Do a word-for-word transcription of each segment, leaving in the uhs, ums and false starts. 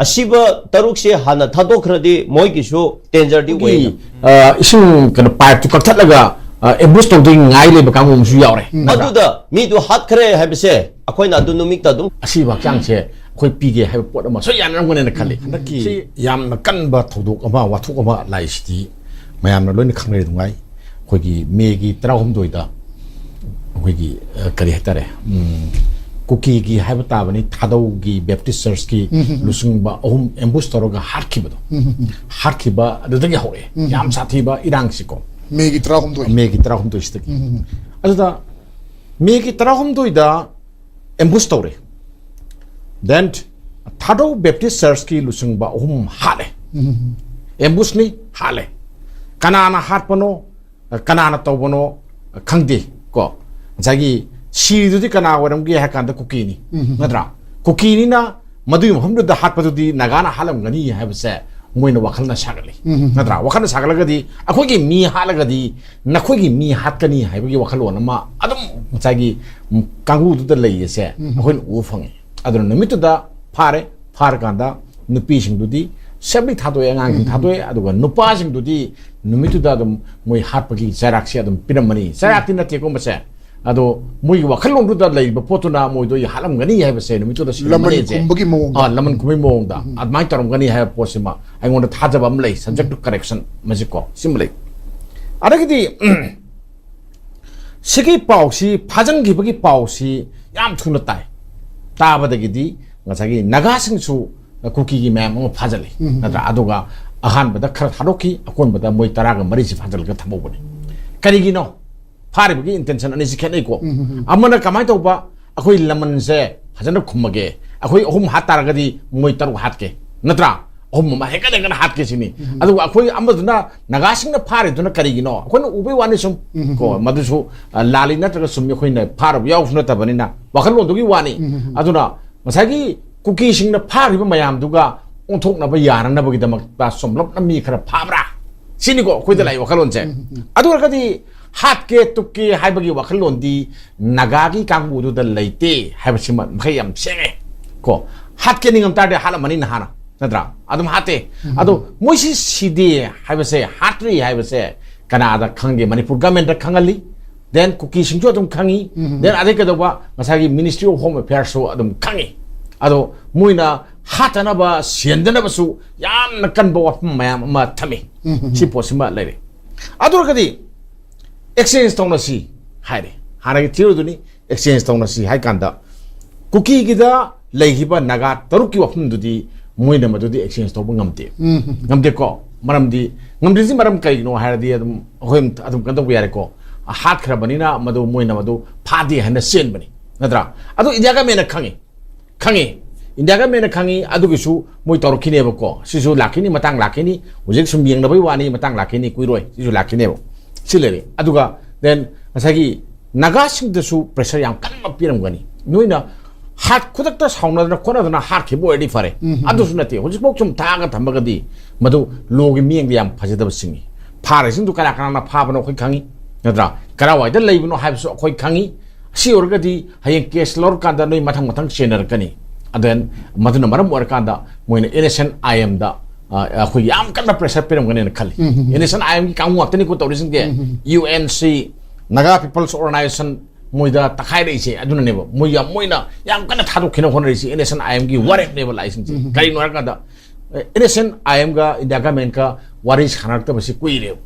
ꯑꯁꯤꯕ ꯇꯔꯨꯛꯁꯦ ꯍꯥꯟꯅ ꯊꯥꯗꯣꯛꯈ꯭ꯔꯗꯤ ꯃꯣꯏꯒꯤꯁꯨ ꯗꯦꯟꯖꯔꯗꯤ ꯑꯣꯏꯌꯦ꯫ ꯑꯩꯈꯣꯏꯒꯤ, ꯑ, ꯏꯁꯤꯡ ꯀꯩꯅꯣ ꯄꯥꯏꯞꯇꯨ ꯀꯛꯊꯠꯂꯒ ꯑꯦꯝꯕꯨꯁ ꯇꯧꯗꯣꯏ ꯉꯥꯏ ꯂꯩꯕ ꯀꯥꯡꯕꯨ ꯑꯃꯁꯨ ꯌꯥꯎꯔꯦ, ꯅꯠꯇ꯭ꯔꯥ? ꯑꯗꯨꯗ ꯃꯤꯗꯨ ꯍꯥꯠꯈ꯭ꯔꯦ ꯍꯥꯏꯕꯁꯦ ꯑꯩꯈꯣꯏꯅ ꯑꯗꯨ ꯅꯨꯃꯤꯠꯇ ꯑꯗꯨꯝ ꯑꯁꯤꯕ ꯍꯛꯆꯥꯡꯁꯦ ꯑꯩꯈꯣꯏ ꯄꯤꯒꯦ ꯍꯥꯏꯕ ꯄꯣꯠ ꯑꯃ ꯁꯣꯏ ꯌꯥꯅꯔꯝꯒꯅꯦꯅ ꯈꯜꯂꯤ꯫ ꯍꯟꯗꯛꯀꯤ ꯁꯤ ꯌꯥꯝꯅ ꯀꯟꯕ ꯊꯧꯗꯣꯛ ꯑꯃ, ꯋꯥꯊꯣꯛ ꯑꯃ ꯂꯥꯛꯏꯁꯤꯗꯤ ꯃꯌꯥꯝꯅ ꯂꯣꯏꯅ ꯈꯪꯅꯔꯤꯗꯨꯉꯥꯏ, ꯑꯩꯈꯣꯏꯒꯤ ꯃꯦꯒꯤ ꯇꯔꯥꯍꯨꯝꯗꯣꯏꯗ ꯑꯩꯈꯣꯏꯒꯤ, ꯑ, ꯀꯔꯤ ꯍꯥꯏꯇꯥꯔꯦ, ꯎꯝ, ꯀꯨꯀꯤꯒꯤ ꯍꯥꯏꯕ ꯇꯥꯕꯅꯤ, ꯊꯥꯗꯧꯒꯤ ꯕꯦꯞꯇꯤꯁ ꯆꯔꯆꯀꯤ ꯂꯨꯆꯤꯡꯕ ꯑꯍꯨꯝ ꯑꯦꯝꯕꯨꯁ ꯇꯧꯔꯒ ꯍꯥꯠꯈꯤꯕꯗꯣ, ꯍꯥꯠꯈꯤꯕ ꯑꯗꯨꯗꯒꯤ ꯍꯧꯔꯛꯑꯦ꯫ ꯌꯥꯝ ꯁꯥꯊꯤꯕ ꯏꯔꯥꯡꯁꯤꯀꯣ꯫ ꯃꯦꯒꯤ ꯇꯔꯥꯍꯨꯝꯗꯣꯏ꯫ ꯃꯦꯒꯤ ꯇꯔꯥꯍꯨꯝꯗꯣꯏꯁꯤꯗꯒꯤ꯫ ꯑꯗꯨꯗ ꯃꯦꯒꯤ ꯇꯔꯥꯍꯨꯝꯗꯣꯏꯗ ꯑꯦꯝꯕꯨꯁ ꯇꯧꯔꯦ꯫ Then ꯊꯥꯗꯧ ꯕꯦꯞꯇꯤꯁ ꯆꯔꯆꯀꯤ ꯂꯨꯆꯤꯡꯕ ꯑꯍꯨꯝ ꯍꯥꯠꯂꯦ꯫ ꯑꯦꯝꯕꯨꯁꯅꯤ, ꯍꯥꯠꯂꯦ꯫ ꯀꯅꯥꯅ ꯍꯥꯠꯄꯅꯣ, ꯀꯅꯥꯅ ꯇꯧꯕꯅꯣ ꯈꯪꯗꯦ ꯀꯣ꯫ ꯉꯁꯥꯏꯒꯤ ꯁꯤꯔꯤꯗꯨꯗꯤ ꯀꯅꯥ ꯑꯣꯏꯔꯝꯒꯦ ꯍꯥꯏ ꯀꯥꯟꯗ ꯀꯨꯀꯤꯅꯤ, ꯅꯠꯇ꯭ꯔꯥ? ꯀꯨꯀꯤꯅꯤꯅ ꯃꯗꯨꯒꯤ ꯃꯐꯝꯗꯨꯗ ꯍꯥꯠꯄꯗꯨꯗꯤ ꯅꯥꯒꯥꯅ ꯍꯥꯠꯂꯝꯒꯅꯤ ꯍꯥꯏꯕꯁꯦ ꯃꯣꯏꯅ ꯋꯥꯈꯜꯅ ꯁꯥꯒꯠꯂꯤ, ꯅꯠꯇ꯭ꯔꯥ? ꯋꯥꯈꯜꯅ ꯁꯥꯒꯠꯂꯒꯗꯤ ꯑꯩꯈꯣꯏꯒꯤ ꯃꯤ ꯍꯥꯠꯂꯒꯗꯤ ꯅꯈꯣꯏꯒꯤ ꯃꯤ ꯍꯥꯠꯀꯅꯤ ꯍꯥꯏꯕꯒꯤ ꯋꯥꯈꯜꯂꯣꯟ ꯑꯃ ꯑꯗꯨꯝ ꯉꯁꯥꯏꯒꯤ, ꯎꯝ, ꯀꯥꯡꯕꯨꯗꯨꯗ ꯂꯩꯌꯦꯁꯦ ꯑꯩꯈꯣꯏꯅ ꯎꯕ ꯐꯪꯉꯤ꯫ ꯑꯗꯨꯅ ꯅꯨꯃꯤꯠꯇꯨꯗ ꯐꯥꯔꯦ, ꯐꯥꯔꯀꯥꯟꯗ ꯅꯨꯄꯤꯁꯤꯡꯗꯨꯗꯤ ꯁꯦꯝꯕꯤ ꯊꯥꯗꯣꯛꯑꯦ, ꯑꯉꯥꯡꯁꯤꯡ ꯊꯥꯗꯣꯛꯑꯦ, ꯑꯗꯨꯒ ꯅꯨꯄꯥꯁꯤꯡꯗꯨꯗꯤ ꯅꯨꯃꯤꯠꯇꯨꯗ ꯑꯗꯨꯝ ꯃꯣꯏ ꯍꯥꯠꯄꯒꯤ ꯆꯩꯔꯥꯛꯁꯦ ꯑꯗꯨꯝ ꯄꯤꯔꯝꯃꯅꯤ꯫ ꯆꯩꯔꯥꯛꯇꯤ ꯅꯠꯇꯦꯀꯣ ꯃꯁꯦ, ꯑꯗꯣ ꯃꯣꯏꯒꯤ ꯋꯥꯈꯜꯂꯣꯟꯗꯨꯗ ꯂꯩꯔꯤꯕ ꯄꯣꯠꯇꯨꯅ ꯃꯣꯏꯗꯣ ꯑꯩ ꯍꯥꯠꯂꯝꯒꯅꯤ ꯍꯥꯏꯕꯁꯦ ꯅꯨꯃꯤꯠꯇꯨꯗ ꯂꯃꯟ ꯁꯤꯜꯂꯝꯒꯅꯤꯁꯦ꯫ ꯈꯨꯝꯕꯒꯤ ꯃꯑꯣꯡꯗ꯫ ꯑꯥ, ꯂꯃꯟ ꯈꯨꯝꯕꯒꯤ ꯃꯑꯣꯡꯗ ꯑꯗꯨꯃꯥꯏꯅ ꯇꯧꯔꯝꯒꯅꯤ ꯍꯥꯏꯕ ꯄꯣꯠꯁꯤꯃ ꯑꯩꯉꯣꯟꯗ ꯊꯥꯖꯕ ꯑꯃ ꯂꯩ, subject to correction ꯃꯁꯤꯀꯣ, ꯁꯤꯃ ꯂꯩ꯫ ꯑꯗꯒꯤꯗꯤ ꯁꯤꯒꯤ ꯄꯥꯎꯁꯤ, ꯐꯥꯖꯤꯟꯈꯤꯕꯒꯤ ꯄꯥꯎꯁꯤ ꯌꯥꯝ ꯊꯨꯅ ꯇꯥꯏ꯫ ꯇꯥꯕꯗꯒꯤꯗꯤ ꯉꯁꯥꯏꯒꯤ ꯅꯥꯒꯥꯁꯤꯡꯁꯨ ꯀꯨꯀꯤꯒꯤ ꯃꯌꯥꯝ ꯑꯃ ꯐꯥꯖꯤꯜꯂꯤ, ꯅꯠꯇ꯭ꯔꯥ? ꯑꯗꯨꯒ ꯑꯍꯥꯟꯕꯗ ꯈꯔ ꯊꯥꯗꯣꯛꯈꯤ, ꯑꯀꯣꯟꯕꯗ ꯃꯣꯏ ꯇꯔꯥꯒ ꯃꯔꯤꯁꯤ ꯐꯥꯖꯤꯜꯂꯒ ꯊꯝꯍꯧꯕꯅꯤ꯫ ꯀꯔꯤꯒꯤꯅꯣ? ꯐꯥꯔꯤꯕꯒꯤ intention ꯑꯅꯤꯁꯤ ꯈꯦꯠꯅꯩꯀꯣ꯫ ꯑꯃꯅ ꯀꯃꯥꯏꯅ ꯇꯧꯕ? ꯑꯩꯈꯣꯏ ꯂꯃꯟꯁꯦ ꯐꯖꯅ ꯈꯨꯝꯃꯒꯦ, ꯑꯩꯈꯣꯏ ꯑꯍꯨꯝ ꯍꯥꯠ ꯇꯥꯔꯒꯗꯤ ꯃꯣꯏ ꯇꯔꯨꯛ ꯍꯥꯠꯀꯦ, ꯅꯠꯇ꯭ꯔꯥ? ꯑꯍꯨꯝ ꯑꯃ ꯍꯦꯟꯒꯠ ꯍꯦꯟꯒꯠꯅ ꯍꯥꯠꯀꯦ ꯁꯤꯅꯤ꯫ ꯑꯗꯨꯒ ꯑꯩꯈꯣꯏ ꯑꯃꯗꯨꯅ, ꯅꯥꯒꯥꯁꯤꯡꯅ ꯐꯥꯔꯤꯗꯨꯅ ꯀꯔꯤꯒꯤꯅꯣ? ꯑꯩꯈꯣꯏꯅ ꯎꯕꯩ ꯋꯥꯅꯤ ꯁꯨꯝ꯫ ꯀꯣ, ꯃꯗꯨꯁꯨ, ꯑ, ꯂꯥꯜꯂꯤ ꯅꯠꯇ꯭ꯔꯒ ꯆꯨꯝꯃꯤ, ꯑꯩꯈꯣꯏꯅ ꯐꯥꯔꯨꯕ ꯌꯥꯎꯕꯁꯨ ꯅꯠꯇꯕꯅꯤꯅ ꯋꯥꯈꯜꯂꯣꯟꯗꯨꯒꯤ ꯋꯥꯅꯤ꯫ ꯑꯗꯨꯅ ꯉꯁꯥꯏꯒꯤ ꯀꯨꯀꯤꯁꯤꯡꯅ ꯐꯥꯈ꯭ꯔꯤꯕ ꯃꯌꯥꯝꯗꯨꯒ ꯑꯣꯟꯊꯣꯛꯅꯕ ꯌꯥꯅꯅꯕꯒꯤꯗꯃꯛꯇ ꯆꯨꯝꯂꯞꯅ ꯃꯤ ꯈꯔ ꯐꯥꯕ꯭ꯔꯥ? ꯁꯤꯅꯤꯀꯣ ꯑꯩꯈꯣꯏꯗ ꯂꯥꯛꯏ ꯋꯥꯈꯜꯂꯣꯟꯁꯦ꯫ ꯑꯗꯨ ꯑꯣꯏꯔꯒꯗꯤ ꯍꯥꯠꯀꯦ ꯇꯨꯞꯀꯦ ꯍꯥꯏꯕꯒꯤ ꯋꯥꯈꯜꯂꯣꯟꯗꯤ ꯅꯥꯒꯥꯒꯤ ꯀꯥꯡꯕꯨꯗꯨꯗ ꯂꯩꯇꯦ ꯍꯥꯏꯕꯁꯤꯃ ꯃꯈꯩ ꯌꯥꯝ ꯁꯦꯡꯉꯦ꯫ ꯀꯣ, ꯍꯥꯠꯀꯦ ꯅꯤꯡꯉꯝ ꯇꯥꯔꯗꯤ ꯍꯥꯠꯂꯝꯃꯅꯤ ꯅꯍꯥꯟꯅ, ꯅꯠꯇ꯭ꯔꯥ? ꯑꯗꯨꯝ ꯍꯥꯠꯇꯦ꯫ ꯑꯗꯣ ꯃꯣꯏꯁꯤ ꯁꯤꯗꯦ ꯍꯥꯏꯕꯁꯦ, ꯍꯥꯠꯇ꯭ꯔꯤ ꯍꯥꯏꯕꯁꯦ ꯀꯅꯥꯗ ꯈꯪꯒꯦ? ꯃꯅꯤꯄꯨꯔ ꯒꯃꯦꯟꯗ ꯈꯪꯍꯜꯂꯤ, ꯗꯦꯟ ꯀꯨꯀꯤꯁꯤꯡꯁꯨ ꯑꯗꯨꯝ ꯈꯪꯉꯤ, ꯗꯦꯟ ꯑꯗꯩ ꯀꯩꯗꯧꯕ, ꯉꯁꯥꯏꯒꯤ Ministry of Home Affairsꯁꯨ ꯑꯗꯨꯝ ꯈꯪꯉꯤ꯫ ꯑꯗꯣ ꯃꯣꯏꯅ ꯍꯥꯠꯇꯅꯕ, ꯁꯦꯟꯗꯅꯕꯁꯨ ꯌꯥꯝꯅ ꯀꯟꯕ ꯋꯥꯐꯝ ꯃꯌꯥꯝ ꯑꯃ ꯊꯝꯃꯤ꯫ ꯁꯤ ꯄꯣꯠꯁꯤꯃ ꯂꯩꯔꯦ꯫ ꯑꯗꯨ ꯑꯣꯏꯔꯒꯗꯤ exchange ꯇꯧꯅꯁꯤ ꯍꯥꯏꯔꯦ꯫ ꯍꯥꯟꯅꯒꯤ theoryꯗꯨꯅꯤ, exchange ꯇꯧꯅꯁꯤ ꯍꯥꯏ ꯀꯥꯟꯗ, ꯀꯨꯀꯤꯒꯤꯗ ꯂꯩꯈꯤꯕ ꯅꯥꯒꯥ ꯇꯔꯨꯛꯀꯤ ꯋꯥꯐꯝꯗꯨꯗꯤ ꯃꯣꯏꯅ ꯃꯗꯨꯗꯤ exchange ꯇꯧꯕ ꯉꯝꯗꯦ꯫ ꯉꯝꯗꯦꯀꯣ? ꯃꯔꯝꯗꯤ, ꯉꯝꯗ꯭ꯔꯤꯁꯤ ꯃꯔꯝ ꯀꯔꯤꯒꯤꯅꯣ ꯍꯥꯏꯔꯗꯤ, ꯑꯗꯨꯝ ꯑꯩꯈꯣꯏ ꯑꯗꯨꯝ ꯀꯩꯅꯣ ꯇꯧꯕ ꯌꯥꯔꯦꯀꯣ꯫ ꯍꯥꯠꯈ꯭ꯔꯕꯅꯤꯅ ꯃꯗꯨ ꯃꯣꯏꯅ ꯃꯗꯨ ꯐꯥꯗꯦ ꯍꯥꯏꯅ ꯆꯦꯟꯕꯅꯤ, ꯅꯠꯇ꯭ꯔꯥ? ꯑꯗꯨ ꯏꯟꯗꯤꯌꯥ ꯒꯃꯦꯟꯅ ꯈꯪꯉꯤ, ꯈꯪꯉꯤ꯫ ꯏꯟꯗꯤꯌꯥ ꯒꯃꯦꯟꯅ ꯈꯪꯉꯤ, ꯑꯗꯨꯒꯤꯁꯨ ꯃꯣꯏ ꯇꯧꯔꯛꯈꯤꯅꯦꯕꯀꯣ꯫ ꯁꯤꯁꯨ ꯂꯥꯛꯈꯤꯅꯤ, ꯃꯇꯥꯡ ꯂꯥꯛꯈꯤꯅꯤ꯫ ꯍꯧꯖꯤꯛ ꯁꯨꯝ ꯌꯦꯡꯅꯕꯩ ꯋꯥꯅꯤ, ꯃꯇꯥꯡ ꯂꯥꯛꯈꯤꯅꯤ, ꯀꯨꯏꯔꯣꯏ꯫ ꯁꯤꯁꯨ ꯂꯥꯛꯈꯤꯅꯦꯕ꯫ ꯁꯤ ꯂꯩꯔꯦ꯫ ꯑꯗꯨꯒ then ꯉꯁꯥꯏꯒꯤ ꯅꯥꯒꯥꯁꯤꯡꯗꯁꯨ pressure ꯌꯥꯝ ꯀꯟꯕ ꯄꯤꯔꯝꯒꯅꯤ꯫ ꯅꯣꯏꯅ ꯍꯥꯠ-, ꯈꯨꯗꯛꯇ ꯁꯥꯎꯅꯗꯅ ꯈꯣꯠꯅꯗꯅ ꯍꯥꯠꯈꯤꯕ ꯑꯣꯏꯔꯗꯤ ꯐꯔꯦ꯫ ꯑꯗꯨꯁꯨ ꯅꯠꯇꯦ꯫ ꯍꯧꯖꯤꯛꯐꯥꯎ ꯁꯨꯝ ꯊꯥꯛꯑꯒ ꯊꯝꯃꯒꯗꯤ ꯃꯗꯨ lawꯒꯤ ꯃꯤꯠꯌꯦꯡꯗ ꯌꯥꯝ ꯐꯖꯗꯕ ꯆꯤꯡꯏ꯫ ꯐꯥꯔꯤꯁꯤꯡꯗꯨ ꯀꯅꯥ ꯀꯅꯥꯅ ꯐꯥꯕꯅꯣ ꯑꯩꯈꯣꯏ ꯈꯪꯉꯤ, ꯅꯠꯇ꯭ꯔꯥ? ꯀꯔꯥꯏꯋꯥꯏꯗ ꯂꯩꯕꯅꯣ ꯍꯥꯏꯕꯁꯨ ꯑꯩꯈꯣꯏ ꯈꯪꯉꯤ꯫ ꯑꯁꯤ ꯑꯣꯏꯔꯒꯗꯤ ꯍꯌꯦꯡ case ꯂꯧꯔꯀꯥꯟꯗ ꯅꯣꯏ ꯃꯊꯪ ꯃꯊꯪ ꯆꯦꯟꯅꯔꯛꯀꯅꯤ꯫ ꯑꯗꯨꯅ ꯃꯗꯨꯅ ꯃꯔꯝ ꯑꯣꯏꯔꯀꯥꯟꯗ ꯃꯣꯏꯅ NSNIMꯗ, ꯑ, ꯑꯩꯈꯣꯏ ꯌꯥꯝ ꯀꯟꯅ pressure ꯄꯤꯔꯝꯒꯅꯦꯅ ꯈꯜꯂꯤ꯫ NSNIMꯒꯤ ꯀꯥꯡꯕꯨ ꯉꯥꯛꯇꯅꯤꯀꯣ ꯇꯧꯔꯤꯁꯤꯡꯁꯦ꯫ UNC, Naga People's Organisation, ꯃꯣꯏꯗ ꯇꯛꯈꯥꯏꯔꯛꯏꯁꯦ ꯑꯗꯨꯅꯅꯦꯕ꯫ ꯃꯣꯏ ꯌꯥꯝ, ꯃꯣꯏꯅ ꯌꯥꯝ ꯀꯟꯅ ꯊꯥꯗꯣꯛꯈꯤꯅꯕ ꯍꯣꯠꯅꯔꯤꯁꯦ NSNIMꯒꯤ ꯋꯥꯔꯦꯞꯅꯦꯕ ꯂꯥꯛꯏꯁꯤꯡꯁꯦ꯫ ꯀꯔꯤꯒꯤꯅꯣ ꯍꯥꯏꯔꯀꯥꯟꯗ, ꯑꯦ, NSNIMꯒ ꯏꯟꯗꯤꯌꯥ ꯒꯃꯦꯟꯒ ꯋꯥꯔꯤ ꯁꯥꯟꯅꯔꯛꯇꯕꯁꯤ ꯀꯨꯏꯔꯦꯕ꯫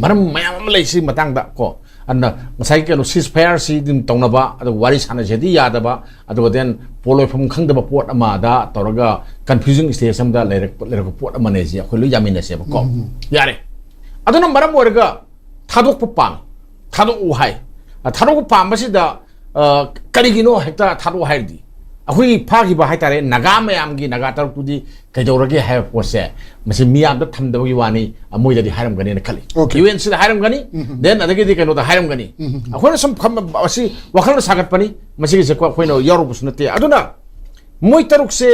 ꯃꯔꯝ ꯃꯌꯥꯝ ꯑꯃ ꯂꯩ ꯁꯤ ꯃꯇꯥꯡꯗ ꯀꯣ꯫ ꯑꯗꯨꯅ ꯉꯁꯥꯏꯒꯤ ꯀꯩꯅꯣ ceasefireꯁꯤ ꯑꯗꯨꯝ ꯇꯧꯅꯕ, ꯑꯗꯨꯒ ꯋꯥꯔꯤ ꯁꯥꯟꯅꯁꯦꯗꯤ ꯌꯥꯗꯕ, ꯑꯗꯨꯒ then ꯄꯣꯠꯂꯣꯏꯐꯝ ꯈꯪꯗꯕ ꯄꯣꯠ ꯑꯃꯗ ꯇꯧꯔꯒ confusing stage ꯑꯃꯗ ꯂꯩꯔꯛꯄ, ꯂꯩꯔꯛꯄ ꯄꯣꯠ ꯑꯃꯅꯦ ꯁꯤ ꯑꯩꯈꯣꯏ ꯂꯣꯏ ꯌꯥꯃꯤꯟꯅꯁꯦꯕꯀꯣ꯫ ꯌꯥꯔꯦ꯫ ꯑꯗꯨꯅ ꯃꯔꯝ ꯑꯣꯏꯔꯒ ꯊꯥꯗꯣꯛꯄ ꯄꯥꯝꯃꯤ, ꯊꯥꯗꯣꯛꯎ ꯍꯥꯏ꯫ ꯑ, ꯊꯥꯗꯣꯛꯄ ꯄꯥꯝꯕꯁꯤꯗ, ꯑ, ꯀꯔꯤꯒꯤꯅꯣ ꯍꯦꯛꯇ ꯊꯥꯗꯣꯛꯎ ꯍꯥꯏꯔꯗꯤ, ꯑꯩꯈꯣꯏꯒꯤ ꯐꯥꯈꯤꯕ ꯍꯥꯏꯇꯥꯔꯦ, ꯅꯥꯒꯥ ꯃꯌꯥꯝꯒꯤ, ꯅꯥꯒꯥ ꯇꯔꯨꯛꯇꯨꯗꯤ ꯀꯩꯗꯧꯔꯒꯦ ꯍꯥꯏꯕ ꯄꯣꯠꯁꯦ, ꯃꯁꯤ ꯃꯤꯌꯥꯝꯗ ꯊꯝꯗꯕꯒꯤ ꯋꯥꯅꯤ, ꯑ, ꯃꯣꯏꯗꯗꯤ ꯍꯥꯏꯔꯝꯒꯅꯤꯅ ꯈꯜꯂꯤ꯫ UNCꯗ ꯍꯥꯏꯔꯝꯒꯅꯤ, then ꯑꯗꯒꯤꯗꯤ ꯀꯩꯅꯣꯗ ꯍꯥꯏꯔꯝꯒꯅꯤ꯫ ꯑꯩꯈꯣꯏꯅ ꯁꯨꯝ ꯐꯝ-, ꯑꯁꯤ ꯋꯥꯈꯜꯅ ꯁꯥꯒꯠꯄꯅꯤ, ꯃꯁꯤꯒꯤꯁꯦ ꯑꯩꯈꯣꯏꯅ ꯌꯥꯎꯔꯨꯕꯁꯨ ꯅꯠꯇꯦ꯫ ꯑꯗꯨꯅ ꯃꯣꯏ ꯇꯔꯨꯛꯁꯦ,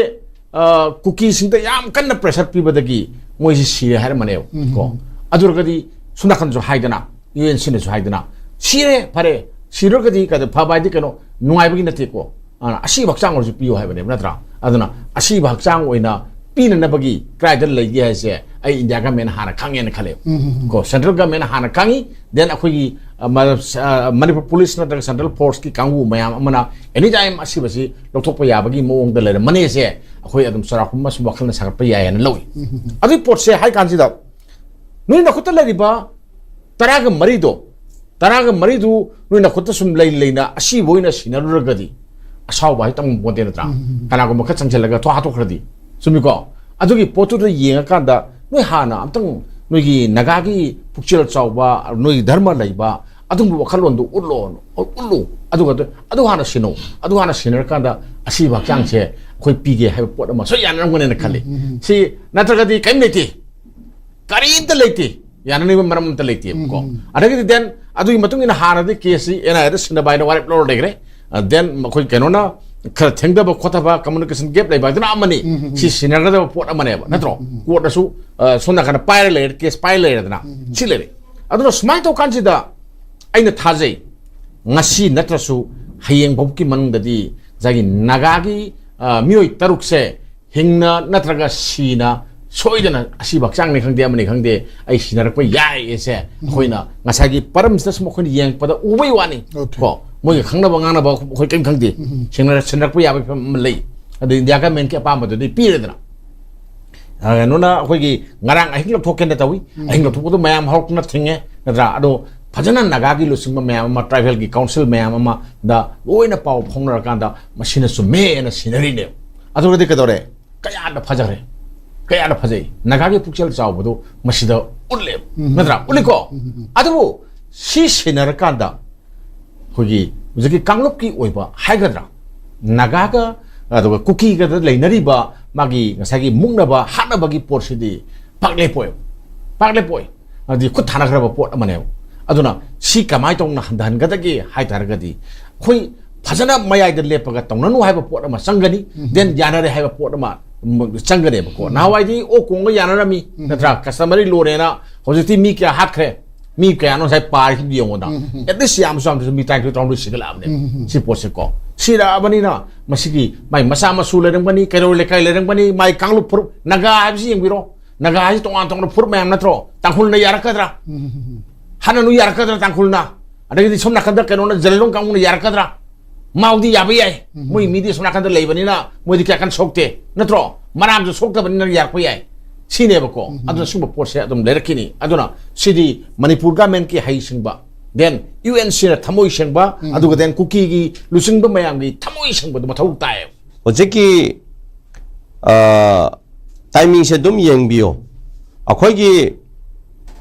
ꯑ, ꯀꯨꯀꯤꯁꯤꯡꯗ ꯌꯥꯝ ꯀꯟꯅ pressure ꯄꯤꯕꯗꯒꯤ ꯃꯣꯏꯁꯤ ꯁꯤꯔꯦ ꯍꯥꯏꯔꯝꯕꯅꯦꯕ ꯀꯣ꯫ ꯑꯗꯨ ꯑꯣꯏꯔꯒꯗꯤ ꯁꯣꯝ ꯅꯥꯀꯟꯁꯨ ꯍꯥꯏꯗꯅ, UNCꯅꯁꯨ ꯍꯥꯏꯗꯅ, "ꯁꯤꯔꯦ, ꯐꯔꯦ, ꯁꯤꯔꯒꯗꯤ ꯀꯩꯗꯧ-, ꯐꯕ ꯍꯥꯏꯗꯤ ꯀꯩꯅꯣ, ꯅꯨꯡꯉꯥꯏꯕꯒꯤ ꯅꯠꯇꯦꯀꯣ, ꯑ, ꯑꯁꯤꯕ ꯍꯛꯆꯥꯡ ꯑꯣꯏꯔꯁꯨ ꯄꯤꯌꯨ" ꯍꯥꯏꯕꯅꯦꯕ, ꯅꯠꯇ꯭ꯔꯥ? ꯑꯗꯨꯅ ꯑꯁꯤꯕ ꯍꯛꯆꯥꯡ ꯑꯣꯏꯅ ꯄꯤꯅꯅꯕꯒꯤ ꯀꯗꯥꯏꯗ ꯂꯩꯒꯦ ꯍꯥꯏꯁꯦ ꯑꯩ ꯏꯟꯗꯤꯌꯥ ꯒꯃꯦꯟꯅ ꯍꯥꯟꯅ ꯈꯪꯉꯦꯅ ꯈꯜꯂꯦ꯫ ꯀꯣ, ꯁꯦꯟꯇ꯭ꯔꯦꯜ ꯒꯃꯦꯟꯅ ꯍꯥꯟꯅ ꯈꯪꯉꯤ, ꯗꯦꯟ ꯑꯩꯈꯣꯏꯒꯤ, ꯑ, ꯃ-, ꯑ, ꯃꯅꯤꯄꯨꯔ ꯄꯨꯂꯤꯁ ꯅꯠꯇ꯭ꯔꯒ ꯁꯦꯟꯇ꯭ꯔꯦꯜ ꯐꯣꯔꯁꯀꯤ ꯀꯥꯡꯕꯨ ꯃꯌꯥꯝ ꯑꯃꯅ ꯑꯦꯅꯤ ꯇꯥꯏꯝ ꯑꯁꯤꯕꯁꯤ ꯂꯧꯊꯣꯛꯄ ꯌꯥꯕꯒꯤ ꯃꯑꯣꯡꯗ ꯂꯩꯔꯝꯃꯅꯤꯁꯦ ꯑꯩꯈꯣꯏ ꯑꯗꯨꯝ ꯆꯥꯎꯔꯥꯛꯄ ꯑꯃꯁꯨ ꯋꯥꯈꯜꯅ ꯁꯥꯒꯠꯄ ꯌꯥꯏ ꯍꯥꯏꯅ ꯂꯧꯏ꯫ ꯑꯗꯨꯒꯤ ꯄꯣꯠꯁꯦ ꯍꯥꯏ ꯀꯥꯟꯁꯤꯗ ꯅꯣꯏ ꯅꯈꯨꯠꯇ ꯂꯩꯔꯤꯕ ꯇꯔꯥꯒ ꯃꯔꯤꯗꯣ, ꯇꯔꯥꯒ ꯃꯔꯤꯗꯨ ꯅꯣꯏ ꯅꯈꯨꯠꯇ ꯁꯨꯝ ꯂꯩ ꯂꯩꯅ ꯑꯁꯤꯕ ꯑꯣꯏꯅ ꯁꯤꯟꯅꯔꯨꯔꯒꯗꯤ ꯑꯁꯥꯎꯕ ꯍꯥꯏ ꯇꯝꯕ ꯄꯣꯠꯇꯦ ꯅꯠꯇ꯭ꯔꯥ? ꯀꯅꯥꯒꯨꯝꯕ ꯈꯔ ꯆꯪꯁꯤꯜꯂꯒ ꯊꯣꯛ ꯍꯥꯠꯇꯣꯛꯈ꯭ꯔꯗꯤ꯫ ꯆꯨꯝꯃꯤꯀꯣ? ꯑꯗꯨꯒꯤ ꯄꯣꯠꯇꯨꯗ ꯌꯦꯡꯉꯀꯥꯟꯗ ꯅꯣꯏ ꯍꯥꯟꯅ ꯑꯝꯇꯪ ꯅꯣꯏꯒꯤ ꯅꯥꯒꯥꯒꯤ ꯄꯨꯛꯆꯦꯜ ꯆꯥꯎꯕ, ꯅꯣꯏꯒꯤ ꯙꯔꯃ ꯂꯩꯕ, ꯑꯗꯨꯒꯨꯝꯕ ꯋꯥꯈꯜꯂꯣꯟꯗꯨ ꯎꯠꯂꯣ, ꯎꯠꯂꯨ꯫ ꯑꯗꯨꯒ ꯑꯗꯨ, ꯑꯗꯨ ꯍꯥꯟꯅ ꯁꯤꯟꯅꯧ꯫ ꯑꯗꯨ ꯍꯥꯟꯅ ꯁꯤꯟꯅꯔꯀꯥꯟꯗ ꯑꯁꯤꯕ ꯍꯛꯆꯥꯡꯁꯦ ꯑꯩꯈꯣꯏ ꯄꯤꯒꯦ ꯍꯥꯏꯕ ꯄꯣꯠ ꯑꯃ ꯁꯣꯏ ꯌꯥꯅꯔꯝꯒꯅꯦꯅ ꯈꯜꯂꯤ꯫ ꯁꯤ ꯅꯠꯇ꯭ꯔꯒꯗꯤ ꯀꯔꯤꯝ ꯂꯩꯇꯦ, ꯀꯔꯤꯝꯇ ꯂꯩꯇꯦ, ꯌꯥꯅꯅꯤꯡꯕ ꯃꯔꯝ ꯑꯝꯇ ꯂꯩꯇꯦꯕꯀꯣ꯫ ꯑꯗꯒꯤꯗꯤ ꯗꯦꯟ ꯑꯗꯨꯒꯤ ꯃꯇꯨꯡ ꯏꯟꯅ ꯍꯥꯟꯅꯗꯤ ꯀꯦꯁꯁꯤ ꯑꯦꯟ ꯑꯥꯏ ꯑꯦꯗ ꯁꯤꯟꯅꯕ ꯍꯥꯏꯅ ꯋꯥꯔꯦꯞ ꯂꯧꯔ ꯂꯩꯈ꯭ꯔꯦ꯫ ꯑ, ꯗꯦꯟ ꯑꯩꯈꯣꯏ ꯀꯩꯅꯣꯅ ꯈꯔ ꯊꯦꯡꯊꯕ ꯈꯣꯠꯊꯕ, ꯀꯝꯃꯨꯅꯤꯀꯦꯁꯟ ꯒꯦꯞ ꯂꯩꯕ ꯍꯥꯏꯗꯨꯅ ꯑꯃꯅꯤ꯫ ꯁꯤ ꯁꯤꯟꯅꯒꯗꯕ ꯄꯣꯠ ꯑꯃꯅꯦꯕ, ꯅꯠꯇ꯭ꯔꯣ? ꯀꯣꯔꯠꯅꯁꯨ, ꯑ, ꯁꯣꯝ ꯅꯥꯀꯟꯗ ꯄꯥꯏꯔ ꯂꯩꯔꯦ, ꯀꯦꯁ ꯄꯥꯏꯔ ꯂꯩꯔꯦꯗꯅ꯫ ꯁꯤ ꯂꯩꯔꯦ꯫ ꯑꯗꯨꯅ ꯁꯨꯃꯥꯏꯅ ꯇꯧꯀꯥꯟꯁꯤꯗ ꯑꯩꯅ ꯊꯥꯖꯩ, ꯉꯁꯤ ꯅꯠꯇ꯭ꯔꯁꯨ ꯍꯌꯦꯡ ꯐꯥꯎꯒꯤ ꯃꯅꯨꯡꯗꯗꯤ ꯉꯁꯥꯏꯒꯤ ꯅꯥꯒꯥꯒꯤ, ꯑ, ꯃꯤꯑꯣꯏ ꯇꯔꯨꯛꯁꯦ ꯍꯤꯡꯅ ꯅꯠꯇ꯭ꯔꯒ ꯁꯤꯅ ꯁꯣꯏꯗꯅ ꯑꯁꯤꯕ ꯍꯛꯆꯥꯡꯅꯤ ꯈꯪꯗꯦ, ꯑꯃꯅꯤ ꯈꯪꯗꯦ, ꯑꯩ ꯁꯤꯟꯅꯔꯛꯄ ꯌꯥꯏ ꯑꯁꯦ ꯑꯩꯈꯣꯏꯅ ꯉꯁꯥꯏꯒꯤ ꯄꯔꯝꯁꯤꯗ ꯁꯨꯝ ꯑꯩꯈꯣꯏꯅ ꯌꯦꯡꯉꯛꯄꯗ ꯎꯕꯩ ꯋꯥꯅꯤ꯫ ꯀꯣ, ꯃꯣꯏꯒ ꯈꯪꯅꯕ ꯉꯥꯡꯅꯕ ꯑꯩꯈꯣꯏ ꯀꯔꯤꯝ ꯈꯪꯗꯦ꯫ ꯁꯤꯟꯅꯔꯛꯄ ꯌꯥꯕꯒꯤ ꯐꯤꯕꯝ ꯑꯃ ꯂꯩ꯫ ꯑꯗꯨ ꯏꯟꯗꯤꯌꯥ ꯒꯃꯦꯟꯒꯤ ꯑꯄꯥꯝꯕꯗꯨꯗꯤ ꯄꯤꯔꯦꯗꯅ꯫ ꯑ, ꯀꯩꯅꯣꯅ ꯑꯩꯈꯣꯏꯒꯤ ꯉꯔꯥꯡ ꯑꯍꯤꯡ ꯂꯧꯊꯣꯛꯀꯦꯅ ꯇꯧꯏ꯫ ꯑꯍꯤꯡ ꯂꯧꯊꯣꯛꯄꯗꯣ ꯃꯌꯥꯝ ꯍꯧꯔꯛꯇꯨꯅ ꯊꯤꯡꯉꯦ, ꯅꯠꯇ꯭ꯔꯥ? ꯑꯗꯣ ꯐꯖꯅ ꯅꯥꯒꯥꯒꯤ ꯂꯨꯆꯤꯡꯕ ꯃꯌꯥꯝ ꯑꯃ, ꯇ꯭ꯔꯥꯏꯕꯦꯜꯒꯤ ꯀꯥꯎꯟꯁꯤꯜ ꯃꯌꯥꯝ ꯑꯃꯗ ꯂꯣꯏꯅ ꯄꯥꯎ ꯐꯥꯎꯅꯔꯀꯥꯟꯗ ꯃꯁꯤꯅ ꯆꯨꯝꯃꯦꯅ ꯁꯤꯟꯅꯔꯤꯅꯦꯕ꯫ ꯑꯗꯨꯒꯗꯤ ꯀꯩꯗꯧꯔꯦ? ꯀꯌꯥꯗ ꯐꯖꯈ꯭ꯔꯦ, ꯀꯌꯥꯗ ꯐꯖꯩ꯫ ꯅꯥꯒꯥꯒꯤ ꯄꯨꯛꯆꯦꯜ ꯆꯥꯎꯕꯗꯨ ꯃꯁꯤꯗ ꯎꯠꯂꯦꯕ, ꯅꯠꯇ꯭ꯔꯥ? ꯎꯠꯂꯤꯀꯣ? ꯑꯗꯨꯕꯨ ꯁꯤ ꯁꯤꯟꯅꯔꯀꯥꯟꯗ ꯑꯩꯈꯣꯏꯒꯤ ꯍꯧꯖꯤꯛꯀꯤ ꯀꯥꯡꯂꯨꯞꯀꯤ ꯑꯣꯏꯕ ꯍꯥꯏꯒꯗ꯭ꯔꯥ, ꯅꯥꯒꯥꯒ ꯑꯗꯨꯒ ꯀꯨꯀꯤꯒꯗ ꯂꯩꯅꯔꯤꯕ ꯃꯥꯒꯤ ꯉꯁꯥꯏꯒꯤ ꯃꯨꯛꯅꯕ ꯍꯥꯠꯅꯕꯒꯤ ꯄꯣꯠꯁꯤꯗꯤ ꯄꯥꯛ ꯂꯦꯞꯄꯣꯏ, ꯄꯥꯛ ꯂꯦꯞꯄꯣꯏ꯫ ꯑꯗꯨꯗꯤ ꯈꯨꯠ ꯊꯥꯅꯈ꯭ꯔꯕ ꯄꯣꯠ ꯑꯃꯅꯦꯕ꯫ ꯑꯗꯨꯅ ꯁꯤ ꯀꯃꯥꯏꯅ ꯇꯧꯅ ꯍꯟꯊꯍꯟꯒꯗꯒꯦ ꯍꯥꯏ ꯇꯥꯔꯒꯗꯤ ꯑꯩꯈꯣꯏ ꯐꯖꯅ ꯃꯌꯥꯏꯗ ꯂꯦꯞꯄꯒ ꯇꯧꯅꯅꯨ ꯍꯥꯏꯕ ꯄꯣꯠ ꯑꯃ ꯆꯪꯒꯅꯤ, ꯗꯦꯟ ꯌꯥꯅꯔꯦ ꯍꯥꯏꯕ ꯄꯣꯠ ꯑꯃ ꯆꯪꯒꯅꯦꯕꯀꯣ꯫ ꯅꯍꯥꯟꯋꯥꯏꯗꯤ ꯑꯣꯛ ꯀꯣꯡꯒ ꯌꯥꯅꯔꯝꯃꯤ, ꯅꯠꯇ꯭ꯔꯥ? ꯀꯁꯇꯃꯔꯤ ꯂꯣꯅꯦꯅ꯫ ꯍꯧꯖꯤꯛꯇꯤ ꯃꯤ ꯀꯌꯥ ꯍꯥꯠꯈ꯭ꯔꯦ? ꯃꯤ ꯀꯌꯥꯅꯣ ꯉꯁꯥꯏ ꯄꯥꯔꯤꯁꯤꯡꯗꯨ ꯌꯦꯡꯉꯣꯗ꯫ ꯑꯦꯠꯂꯤꯁ ꯌꯥꯝꯁꯨ ꯌꯥꯝꯗ꯭ꯔꯁꯨ ꯃꯤ ꯇꯔꯥꯅꯤꯊꯣꯏ ꯇꯔꯥꯍꯨꯝꯗꯣꯏ ꯁꯤꯒꯠꯂꯛꯑꯕꯅꯦ꯫ ꯁꯤ ꯄꯣꯠꯁꯦꯀꯣ, ꯁꯤꯔꯛꯑꯕꯅꯤꯅ ꯃꯁꯤꯒꯤ ꯃꯥꯏ ꯃꯆꯥ ꯃꯁꯨ ꯂꯩꯔꯝꯒꯅꯤ, ꯀꯩꯔꯣꯜ ꯂꯩꯀꯥꯏ ꯂꯩꯔꯝꯒꯅꯤ, ꯃꯥꯏ ꯀꯥꯡꯂꯨꯞ ꯐꯨꯔꯨꯞ, ꯅꯥꯒꯥ ꯍꯥꯏꯕꯁꯤ ꯌꯦꯡꯕꯤꯔꯣ, ꯅꯥꯒꯥ ꯍꯥꯏꯁꯤ ꯇꯣꯉꯥꯟ ꯇꯣꯉꯥꯟꯕ ꯐꯨꯔꯨꯞ ꯃꯌꯥꯝ ꯅꯠꯇ꯭ꯔꯣ? ꯇꯥꯡꯈꯨꯜꯅ ꯌꯥꯔꯛꯀꯗ꯭ꯔꯥ? ꯍꯥꯟꯅ ꯅꯣꯏ ꯌꯥꯔꯛꯀꯗ꯭ꯔꯥ ꯇꯥꯡꯈꯨꯜꯅ? ꯑꯗꯒꯤꯗꯤ ꯁꯣꯝ ꯅꯥꯀꯟꯗ ꯀꯩꯅꯣꯅ ꯖꯂꯤꯂꯣꯡ ꯀꯥꯡꯕꯨꯅ ꯌꯥꯔꯛꯀꯗ꯭ꯔꯥ? ꯃꯥꯎꯗꯤ ꯌꯥꯕ ꯌꯥꯏ, ꯃꯣꯏ ꯃꯤꯗꯤ ꯁꯣꯝ ꯅꯥꯀꯟꯗ ꯂꯩꯕꯅꯤꯅ ꯃꯣꯏꯗꯤ ꯀꯌꯥ ꯀꯟꯅ ꯁꯣꯛꯇꯦ ꯅꯠꯇ꯭ꯔꯣ? ꯃꯔꯥꯝꯁꯨ ꯁꯣꯛꯇꯕꯅꯤꯅ ꯌꯥꯔꯛꯄ ꯌꯥꯏ꯫ ꯁꯤꯅꯦꯕꯀꯣ꯫ ꯑꯗꯨꯅ ꯁꯤꯒꯨꯝꯕ ꯄꯣꯠꯁꯦ ꯑꯗꯨꯝ ꯂꯩꯔꯛꯈꯤꯅꯤ꯫ ꯑꯗꯨꯅ ꯁꯤꯗꯤ ꯃꯅꯤꯄꯨꯔ ꯒꯃꯦꯟꯀꯤ ꯍꯩꯁꯤꯡꯕ, then ꯌꯨ ꯑꯦꯟ ꯁꯤꯅ ꯊꯃꯣꯏ ꯁꯦꯡꯕ, ꯑꯗꯨꯒ then ꯀꯨꯀꯤꯒꯤ ꯂꯨꯆꯤꯡꯕ ꯃꯌꯥꯝꯒꯤ ꯊꯃꯣꯏ ꯁꯦꯡꯕꯗꯣ ꯃꯊꯧ ꯇꯥꯏꯌꯦꯕ꯫ ꯍꯧꯖꯤꯛꯀꯤ ꯇꯥꯏꯃꯤꯡꯁꯦ ꯑꯗꯨꯝ ꯌꯦꯡꯕꯤꯌꯣ꯫ ꯑꯩꯈꯣꯏꯒꯤ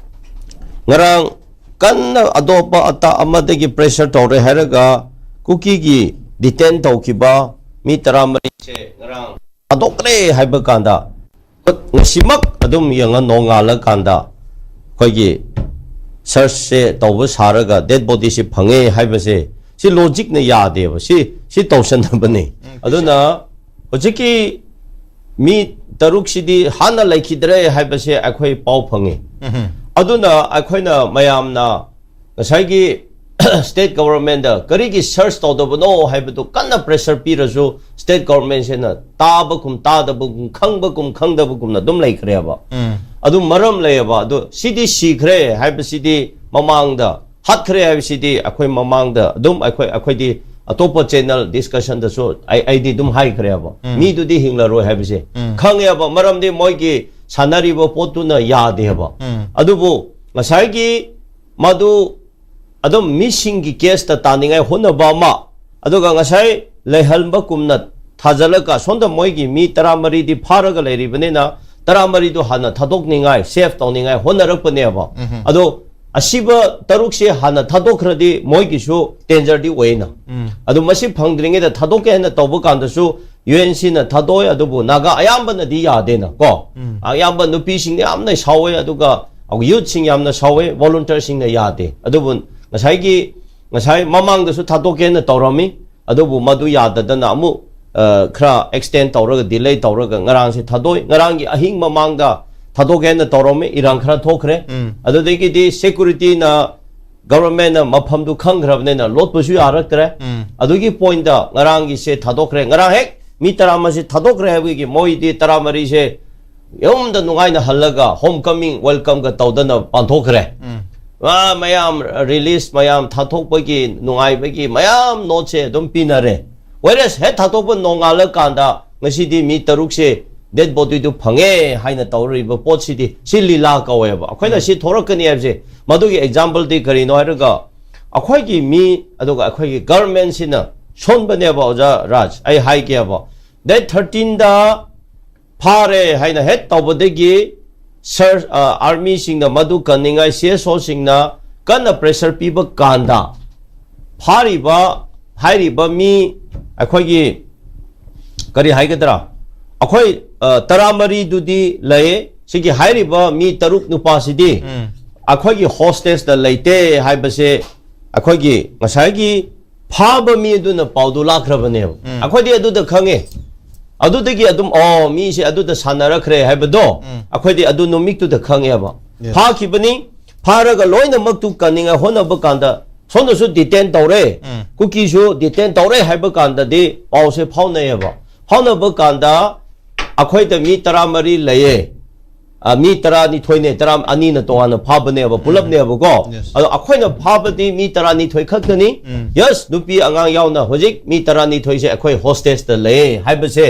ꯉꯔꯥꯡ ꯀꯟꯅ ꯑꯇꯣꯞꯄ ꯑꯇꯥ ꯑꯃꯗꯒꯤ ꯄ꯭ꯔꯦꯁꯔ ꯇꯧꯔꯦ ꯍꯥꯏꯔꯒ ꯀꯨꯀꯤꯒꯤ ꯗꯤꯇꯦꯟ ꯇꯧꯈꯤꯕ ꯃꯤ ꯇꯔꯥꯃꯔꯤꯁꯦ ꯉꯔꯥꯡ ꯊꯥꯗꯣꯛꯈ꯭ꯔꯦ ꯍꯥꯏꯕ ꯀꯥꯟꯗ, ꯉꯁꯤꯃꯛ ꯑꯗꯨꯝ ꯌꯦꯡꯉ ꯅꯣꯡꯉꯥꯜꯂꯀꯥꯟꯗ ꯑꯩꯈꯣꯏꯒꯤ ꯁꯔꯆꯁꯦ ꯇꯧꯕ ꯁꯥꯔꯒ ꯗꯦꯠ ꯕꯣꯗꯤꯁꯤ ꯐꯪꯉꯦ ꯍꯥꯏꯕꯁꯦ, ꯁꯤ ꯂꯣꯖꯤꯛꯅ ꯌꯥꯗꯦꯕ꯫ ꯁꯤ ꯁꯤ ꯇꯧꯁꯟꯅꯕꯅꯤ꯫ ꯑꯗꯨꯅ ꯍꯧꯖꯤꯛꯀꯤ ꯃꯤ ꯇꯔꯨꯛꯁꯤꯗꯤ ꯍꯥꯟꯅ ꯂꯩꯈꯤꯗ꯭ꯔꯦ ꯍꯥꯏꯕꯁꯦ ꯑꯩꯈꯣꯏ ꯄꯥꯎ ꯐꯪꯉꯤ꯫ ꯑꯗꯨꯅ ꯑꯩꯈꯣꯏꯅ ꯃꯌꯥꯝꯅ ꯉꯁꯥꯏꯒꯤ ꯁ꯭ꯇꯦꯠ ꯒꯣꯕꯔꯃꯦꯟꯗ ꯀꯔꯤꯒꯤ ꯁꯔꯆ ꯇꯧꯗꯕꯅꯣ ꯍꯥꯏꯕꯗꯨ ꯀꯟꯅ ꯄ꯭ꯔꯦꯁꯔ ꯄꯤꯔꯁꯨ, ꯁ꯭ꯇꯦꯠ ꯒꯣꯕꯔꯃꯦꯟꯁꯤꯅ ꯇꯥꯕꯒꯨꯝ ꯇꯥꯗꯕꯒꯨꯝ, ꯈꯪꯕꯒꯨꯝ ꯈꯪꯗꯕꯒꯨꯝꯅ ꯑꯗꯨꯝ ꯂꯩꯈ꯭ꯔꯦꯕ꯫ ꯑꯗꯨ ꯃꯔꯝ ꯂꯩꯌꯦꯕ꯫ ꯑꯗꯨ ꯁꯤꯗꯤ ꯁꯤꯈ꯭ꯔꯦ ꯍꯥꯏꯕꯁꯤꯗꯤ, ꯃꯃꯥꯡꯗ ꯍꯥꯠꯈ꯭ꯔꯦ ꯍꯥꯏꯕꯁꯤꯗꯤ ꯑꯩꯈꯣꯏ ꯃꯃꯥꯡꯗ ꯑꯗꯨꯝ ꯑꯩꯈꯣꯏ, ꯑꯩꯈꯣꯏꯗꯤ ꯑꯇꯣꯞꯄ ꯆꯦꯅꯦꯜ ꯗꯤꯁꯀꯁꯟꯗꯁꯨ ꯑꯩ, ꯑꯩꯗꯤ ꯑꯗꯨꯝ ꯍꯥꯏꯈ꯭ꯔꯦꯕ꯫ ꯃꯤꯗꯨꯗꯤ ꯍꯤꯡꯂꯔꯣꯏ ꯍꯥꯏꯕꯁꯦ ꯈꯪꯉꯦꯕ, ꯃꯔꯝꯗꯤ ꯃꯣꯏꯒꯤ ꯁꯥꯟꯅꯔꯤꯕ ꯄꯣꯠꯇꯨꯅ ꯌꯥꯗꯦꯕ꯫ ꯑꯗꯨꯕꯨ ꯉꯁꯥꯏꯒꯤ ꯃꯗꯨ ꯑꯗꯨꯝ ꯃꯤꯁꯤꯡꯒꯤ ꯀꯦꯁꯇ ꯇꯥꯅꯤꯡꯉꯥꯏ ꯍꯣꯠꯅꯕ ꯑꯃ, ꯑꯗꯨꯒ ꯉꯁꯥꯏ ꯂꯩꯍꯟꯕ ꯀꯨꯝꯅ ꯊꯥꯖꯤꯜꯂꯒ ꯁꯣꯝꯗ ꯃꯣꯏꯒꯤ ꯃꯤ ꯇꯔꯥꯃꯔꯤꯗꯤ ꯐꯥꯔꯒ ꯂꯩꯔꯤꯕꯅꯤꯅ, ꯇꯔꯥꯃꯔꯤꯗꯨ ꯍꯥꯟꯅ ꯊꯥꯗꯣꯛꯅꯤꯡꯉꯥꯏ, ꯁꯦꯐ ꯇꯧꯅꯤꯡꯉꯥꯏ ꯍꯣꯠꯅꯔꯛꯄꯅꯦꯕ꯫ ꯑꯗꯣ ꯑꯁꯤꯕ ꯇꯔꯨꯛꯁꯦ ꯍꯥꯟꯅ ꯊꯥꯗꯣꯛꯈ꯭ꯔꯗꯤ ꯃꯣꯏꯒꯤꯁꯨ ꯗꯦꯟꯖꯔꯗꯤ ꯑꯣꯏꯅ꯫ ꯑꯗꯨ ꯃꯁꯤ ꯐꯪꯗ꯭ꯔꯤꯉꯩꯗ ꯊꯥꯗꯣꯛꯀꯦ ꯍꯥꯏꯅ ꯇꯧꯕ ꯀꯥꯟꯗꯁꯨ ꯌꯨ ꯑꯦꯟ ꯁꯤꯅ ꯊꯥꯗꯣꯛꯑꯦ, ꯑꯗꯨꯕꯨ ꯅꯥꯒꯥ ꯑꯌꯥꯝꯕꯅꯗꯤ ꯌꯥꯗꯦꯅ ꯀꯣ꯫ ꯑꯌꯥꯝꯕ ꯅꯨꯄꯤꯁꯤꯡꯅ ꯌꯥꯝꯅ ꯁꯥꯎꯋꯦ, ꯑꯗꯨꯒ ꯌꯨꯠꯁꯤꯡ ꯌꯥꯝꯅ ꯁꯥꯎꯋꯦ, ꯚꯣꯂꯨꯟꯇꯤꯌꯔꯁꯤꯡꯅ ꯌꯥꯗꯦ꯫ ꯑꯗꯨꯕꯨ ꯉꯁꯥꯏꯒꯤ, ꯉꯁꯥꯏ ꯃꯃꯥꯡꯗꯁꯨ ꯊꯥꯗꯣꯛꯀꯦꯅ ꯇꯧꯔꯝꯃꯤ, ꯑꯗꯨꯕꯨ ꯃꯗꯨ ꯌꯥꯗꯗꯅ ꯑꯃꯨꯛ, ꯑ, ꯈꯔ ꯑꯦꯛꯁꯇꯦꯟ ꯇꯧꯔꯒ, ꯗꯤꯂꯦ ꯇꯧꯔꯒ ꯉꯔꯥꯡꯁꯦ ꯊꯥꯗꯣꯛꯏ꯫ ꯉꯔꯥꯡꯒꯤ ꯑꯍꯤꯡ ꯃꯃꯥꯡꯗ ꯊꯥꯗꯣꯛꯀꯦꯅ ꯇꯧꯔꯝꯃꯤ, ꯏꯔꯥꯡ ꯈꯔ ꯊꯣꯛꯈ꯭ꯔꯦ꯫ ꯑꯗꯨꯗꯒꯤꯗꯤ ꯁꯦꯀꯨꯔꯤꯇꯤꯅ ꯒꯚꯔꯟꯃꯦꯟꯅ ꯃꯐꯝꯗꯨ ꯈꯪꯈ꯭ꯔꯕꯅꯤꯅ ꯂꯣꯠꯄꯁꯨ ꯌꯥꯔꯛꯇ꯭ꯔꯦ꯫ ꯎꯝ꯫ ꯑꯗꯨꯒꯤ ꯄꯣꯏꯟꯗ ꯉꯔꯥꯡꯒꯤꯁꯦ ꯊꯥꯗꯣꯛꯈ꯭ꯔꯦ꯫ ꯉꯔꯥꯡ ꯍꯦꯛ ꯃꯤ ꯇꯔꯥꯃꯁꯤ ꯊꯥꯗꯣꯛꯈ꯭ꯔꯦ ꯍꯥꯏꯕꯒꯤ ꯃꯣꯏꯗꯤ ꯇꯔꯥꯃꯔꯤꯁꯦ ꯌꯨꯝꯗ ꯅꯨꯡꯉꯥꯏꯅ ꯍꯜꯂꯒ ꯍꯣꯝ ꯀꯃꯤꯡ ꯋꯦꯜꯀꯝꯒ ꯇꯧꯗꯅ ꯄꯥꯟꯊꯣꯛꯈ꯭ꯔꯦ꯫ ꯎꯝ꯫ ꯋꯥ ꯃꯌꯥꯝ ꯔꯤꯂꯤꯁ ꯃꯌꯥꯝ ꯊꯥꯊꯣꯛꯄꯒꯤ ꯅꯨꯡꯉꯥꯏꯕꯒꯤ ꯃꯌꯥꯝ ꯅꯣꯠꯁꯦ ꯑꯗꯨꯝ ꯄꯤꯅꯔꯦ꯫ ꯋꯦꯔꯦꯁ ꯍꯦꯛ ꯊꯥꯊꯣꯛꯄ ꯅꯣꯡꯉꯥꯜꯂꯀꯥꯟꯗ ꯉꯁꯤꯗꯤ ꯃꯤ ꯇꯔꯨꯛꯁꯦ ꯗꯦꯠ ꯕꯣꯗꯤꯗꯨ ꯐꯪꯉꯦ ꯍꯥꯏꯅ ꯇꯧꯔꯤꯕ ꯄꯣꯠꯁꯤꯗꯤ ꯁꯤ ꯂꯤꯂꯥ ꯀꯧꯋꯦꯕ꯫ ꯑꯩꯈꯣꯏꯅ ꯁꯤ ꯊꯣꯔꯛꯀꯅꯤ ꯍꯥꯏꯕꯁꯦ ꯃꯗꯨꯒꯤ ꯑꯦꯛꯖꯥꯝꯄꯜꯗꯤ ꯀꯔꯤꯅꯣ ꯍꯥꯏꯔꯒ ꯑꯩꯈꯣꯏꯒꯤ ꯃꯤ ꯑꯗꯨꯒ ꯑꯩꯈꯣꯏꯒꯤ ꯒꯔꯃꯦꯟꯁꯤꯅ ꯁꯣꯟꯕꯅꯦꯕ ꯑꯣꯖꯥ ꯔꯥꯖ꯫ ꯑꯩ ꯍꯥꯏꯒꯦꯕ, ꯗꯦꯠ ꯊꯥꯔꯇꯤꯟꯗ ꯐꯥꯔꯦ ꯍꯥꯏꯅ ꯍꯦꯛ ꯇꯧꯕꯗꯒꯤ ꯁꯔ ꯑꯥꯔꯃꯤꯁꯤꯡꯅ ꯃꯗꯨ ꯀꯟꯅꯤꯡꯉꯥꯏ ꯁꯤ ꯑꯦꯁ ꯑꯣꯁꯤꯡꯅ ꯀꯟꯅ ꯄ꯭ꯔꯦꯁꯔ ꯄꯤꯕ ꯀꯥꯟꯗ ꯐꯥꯔꯤꯕ ꯍꯥꯏꯔꯤꯕ ꯃꯤ ꯑꯩꯈꯣꯏꯒꯤ ꯀꯔꯤ ꯍꯥꯏꯒꯗ꯭ꯔꯥ, ꯑꯩꯈꯣꯏ ꯇꯔꯥꯃꯔꯤꯗꯨꯗꯤ ꯂꯩ꯫ ꯁꯤꯒꯤ ꯍꯥꯏꯔꯤꯕ ꯃꯤ ꯇꯔꯨꯛ ꯅꯨꯄꯥꯁꯤꯗꯤ ꯎꯝ꯫ ꯑꯩꯈꯣꯏꯒꯤ ꯍꯣꯁꯇꯦꯖꯇ ꯂꯩꯇꯦ ꯍꯥꯏꯕꯁꯦ ꯑꯩꯈꯣꯏꯒꯤ ꯉꯁꯥꯏꯒꯤ ꯐꯥꯕ ꯃꯤ ꯑꯗꯨꯅ ꯄꯥꯎꯗꯨ ꯂꯥꯛꯈ꯭ꯔꯕꯅꯦꯕ꯫ ꯎꯝ꯫ ꯑꯩꯈꯣꯏꯗꯤ ꯑꯗꯨꯗ ꯈꯪꯉꯦ꯫ ꯑꯗꯨꯗꯒꯤ ꯑꯗꯨꯝ ꯑꯣ ꯃꯤꯁꯦ ꯑꯗꯨꯗ ꯁꯥꯟꯅꯔꯛꯈ꯭ꯔꯦ ꯍꯥꯏꯕꯗꯣ ꯎꯝ꯫ ꯑꯩꯈꯣꯏꯗꯤ ꯑꯗꯨ ꯅꯨꯃꯤꯠꯇꯨꯗ ꯈꯪꯉꯦꯕ꯫ Yes. ꯐꯥꯈꯤꯕꯅꯤ꯫ ꯐꯥꯔꯒ ꯂꯣꯏꯅꯃꯛꯇꯨ ꯀꯟꯅꯤꯡꯉꯥꯏ ꯍꯣꯠꯅꯕ ꯀꯥꯟꯗ ꯁꯣꯝꯗꯁꯨ ꯗꯤꯇꯦꯟ ꯇꯧꯔꯦ, ꯎꯝ꯫ ꯀꯨꯀꯤꯁꯨ ꯗꯤꯇꯦꯟ ꯇꯧꯔꯦ ꯍꯥꯏꯕ ꯀꯥꯟꯗꯗꯤ ꯄꯥꯎꯁꯦ ꯐꯥꯎꯅꯩꯌꯦꯕ꯫ ꯐꯥꯎꯅꯕ ꯀꯥꯟꯗ ꯑꯩꯈꯣꯏꯗ ꯃꯤ ꯇꯔꯥꯃꯔꯤ ꯂꯩꯌꯦ꯫ ꯑ, ꯃꯤ ꯇꯔꯥꯅꯤꯊꯣꯏꯅꯦ, ꯇꯔꯥ ꯑꯅꯤꯅ ꯇꯣꯉꯥꯟꯅ ꯐꯥꯕꯅꯦꯕ, ꯄꯨꯂꯞꯅꯦꯕꯀꯣ꯫ Yes. ꯑꯗꯣ ꯑꯩꯈꯣꯏꯅ ꯐꯥꯕꯗꯤ ꯃꯤ ꯇꯔꯥꯅꯤꯊꯣꯏ ꯈꯛꯇꯅꯤ꯫ ꯎꯝ꯫ Yes, ꯅꯨꯄꯤ ꯑꯉꯥꯡ ꯌꯥꯎꯅ ꯍꯧꯖꯤꯛ ꯃꯤ ꯇꯔꯥꯅꯤꯊꯣꯏꯁꯦ ꯑꯩꯈꯣꯏ ꯍꯣꯁꯇꯦꯖꯇ ꯂꯩꯌꯦ ꯍꯥꯏꯕꯁꯦ,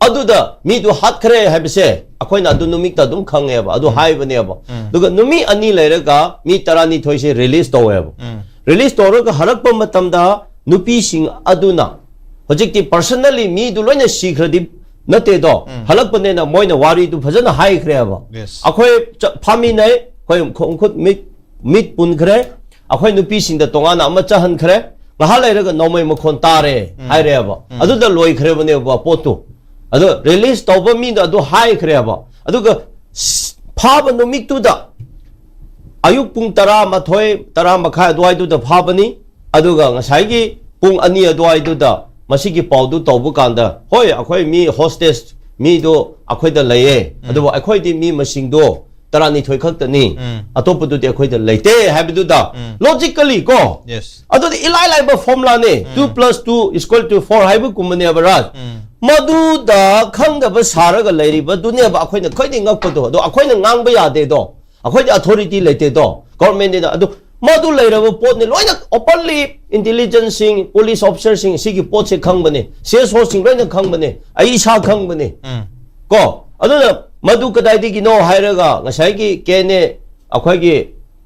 ꯑꯗꯨꯗ ꯃꯤꯗꯨ ꯍꯥꯠꯈ꯭ꯔꯦ ꯍꯥꯏꯕꯁꯦ ꯑꯩꯈꯣꯏꯅ ꯑꯗꯨ ꯅꯨꯃꯤꯠꯇ ꯑꯗꯨꯝ ꯈꯪꯉꯦꯕ, ꯑꯗꯨ ꯍꯥꯏꯕꯅꯦꯕ꯫ ꯎꯝ꯫ ꯑꯗꯨꯒ ꯅꯨꯃꯤꯠ ꯑꯅꯤ ꯂꯩꯔꯒ ꯃꯤ ꯇꯔꯥꯅꯤꯊꯣꯏꯁꯦ ꯔꯤꯂꯤꯁ ꯇꯧꯋꯦꯕ꯫ ꯎꯝ꯫ ꯔꯤꯂꯤꯁ ꯇꯧꯔꯒ ꯍꯜꯂꯛꯄ ꯃꯇꯝꯗ ꯅꯨꯄꯤꯁꯤꯡ ꯑꯗꯨꯅ ꯍꯧꯖꯤꯛꯇꯤ ꯄꯔꯁꯅꯦꯜꯂꯤ ꯃꯤꯗꯨ ꯂꯣꯏꯅ ꯁꯤꯈ꯭ꯔꯗꯤ ꯅꯠꯇꯦꯗꯣ, ꯎꯝ꯫ ꯍꯜꯂꯛꯄꯅꯦꯅ ꯃꯣꯏꯅ ꯋꯥꯔꯤꯗꯨ ꯐꯖꯅ ꯍꯥꯏꯈ꯭ꯔꯦꯕ꯫ Yes. ꯑꯩꯈꯣꯏ ꯆ-, ꯐꯥꯃꯤꯟꯅꯩ, ꯑꯩꯈꯣꯏ ꯈꯣꯡ ꯈꯨꯠ ꯃꯤꯠ ꯃꯤꯠ ꯄꯨꯟꯈ꯭ꯔꯦ, ꯑꯩꯈꯣꯏ ꯅꯨꯄꯤꯁꯤꯡꯗ ꯇꯣꯉꯥꯟꯅ ꯑꯃ ꯆꯥꯍꯟꯈ꯭ꯔꯦ, ꯉꯥꯏꯍꯥꯛ ꯂꯩꯔꯒ ꯅꯣꯡꯃꯩ ꯃꯈꯣꯟ ꯇꯥꯔꯦ ꯍꯥꯏꯔꯦꯕ꯫ ꯑꯗꯨꯗ ꯂꯣꯏꯈ꯭ꯔꯦꯕꯅꯦꯕ ꯄꯣꯠꯇꯨ꯫ ꯑꯗꯣ ꯔꯤꯂꯤꯁ ꯇꯧꯕ ꯃꯤꯗꯣ ꯑꯗꯨ ꯍꯥꯏꯈ꯭ꯔꯦꯕ꯫ ꯑꯗꯨꯒ ꯁ-, ꯐꯥꯕ ꯅꯨꯃꯤꯠꯇꯨꯗ ꯑꯌꯨꯛ ꯄꯨꯡ ꯇꯔꯥꯃꯥꯊꯣꯏ, ꯇꯔꯥ ꯃꯈꯥꯏ ꯑꯗꯨꯋꯥꯏꯗꯨꯗ ꯐꯥꯕꯅꯤ꯫ ꯑꯗꯨꯒ ꯉꯁꯥꯏꯒꯤ ꯄꯨꯡ ꯑꯅꯤ ꯑꯗꯨꯋꯥꯏꯗꯨꯗ ꯃꯁꯤꯒꯤ ꯄꯥꯎꯗꯨ ꯇꯧꯕ ꯀꯥꯟꯗ, ꯍꯣꯏ, ꯑꯩꯈꯣꯏ ꯃꯤ ꯍꯣꯁꯇꯦꯖ ꯃꯤꯗꯣ ꯑꯩꯈꯣꯏꯗ ꯂꯩꯌꯦ, ꯑꯗꯨꯕꯨ ꯑꯩꯈꯣꯏꯗꯤ ꯃꯤ ꯃꯁꯤꯡꯗꯣ ꯇꯔꯥꯅꯤꯊꯣꯏ ꯈꯛꯇꯅꯤ, ꯎꯝ. ꯑꯇꯣꯞꯄꯗꯨꯗꯤ ꯑꯩꯈꯣꯏꯗ ꯂꯩꯇꯦ ꯍꯥꯏꯕꯗꯨꯗ, ꯎꯝ. Logically ꯀꯣ, Yes. ꯑꯗꯨꯗꯤ ꯏꯂꯥꯏ ꯂꯥꯏꯕ formulaꯅꯦ, two plus two is equal to four ꯍꯥꯏꯕꯒꯨꯝꯕꯅꯦꯕ, ꯔꯥꯖ꯫ ꯎꯝ. ꯃꯗꯨꯗ ꯈꯪꯗꯕ ꯁꯥꯔꯒ ꯂꯩꯔꯤꯕꯗꯨꯅꯦꯕ ꯑꯩꯈꯣꯏꯅ ꯈ꯭ꯋꯥꯏꯗꯒꯤ ꯉꯛꯄꯗꯣ꯫ ꯑꯗꯣ ꯑꯩꯈꯣꯏꯅ ꯉꯥꯡꯕ ꯌꯥꯗꯦꯗꯣ, ꯑꯩꯈꯣꯏꯗꯤ authority ꯂꯩꯇꯦꯗꯣ, governmentꯅꯤꯅ꯫ ꯑꯗꯨ ꯃꯗꯨ ꯂꯩꯔꯕ ꯄꯣꯠꯅꯤ, ꯂꯣꯏꯅ openly intelligenceꯁꯤꯡ, police officerꯁꯤꯡ ꯁꯤꯒꯤ ꯄꯣꯠꯁꯦ ꯈꯪꯕꯅꯦ, CSOꯁꯤꯡ ꯂꯣꯏꯅ ꯈꯪꯕꯅꯦ, ꯑꯩ ꯏꯁꯥ ꯈꯪꯕꯅꯦ꯫ ꯎꯝ. ꯀꯣ, ꯑꯗꯨꯅ ꯃꯗꯨ ꯀꯗꯥꯏꯗꯒꯤꯅꯣ ꯍꯥꯏꯔꯒ, ꯉꯁꯥꯏꯒꯤ KNA, ꯑꯩꯈꯣꯏꯒꯤ,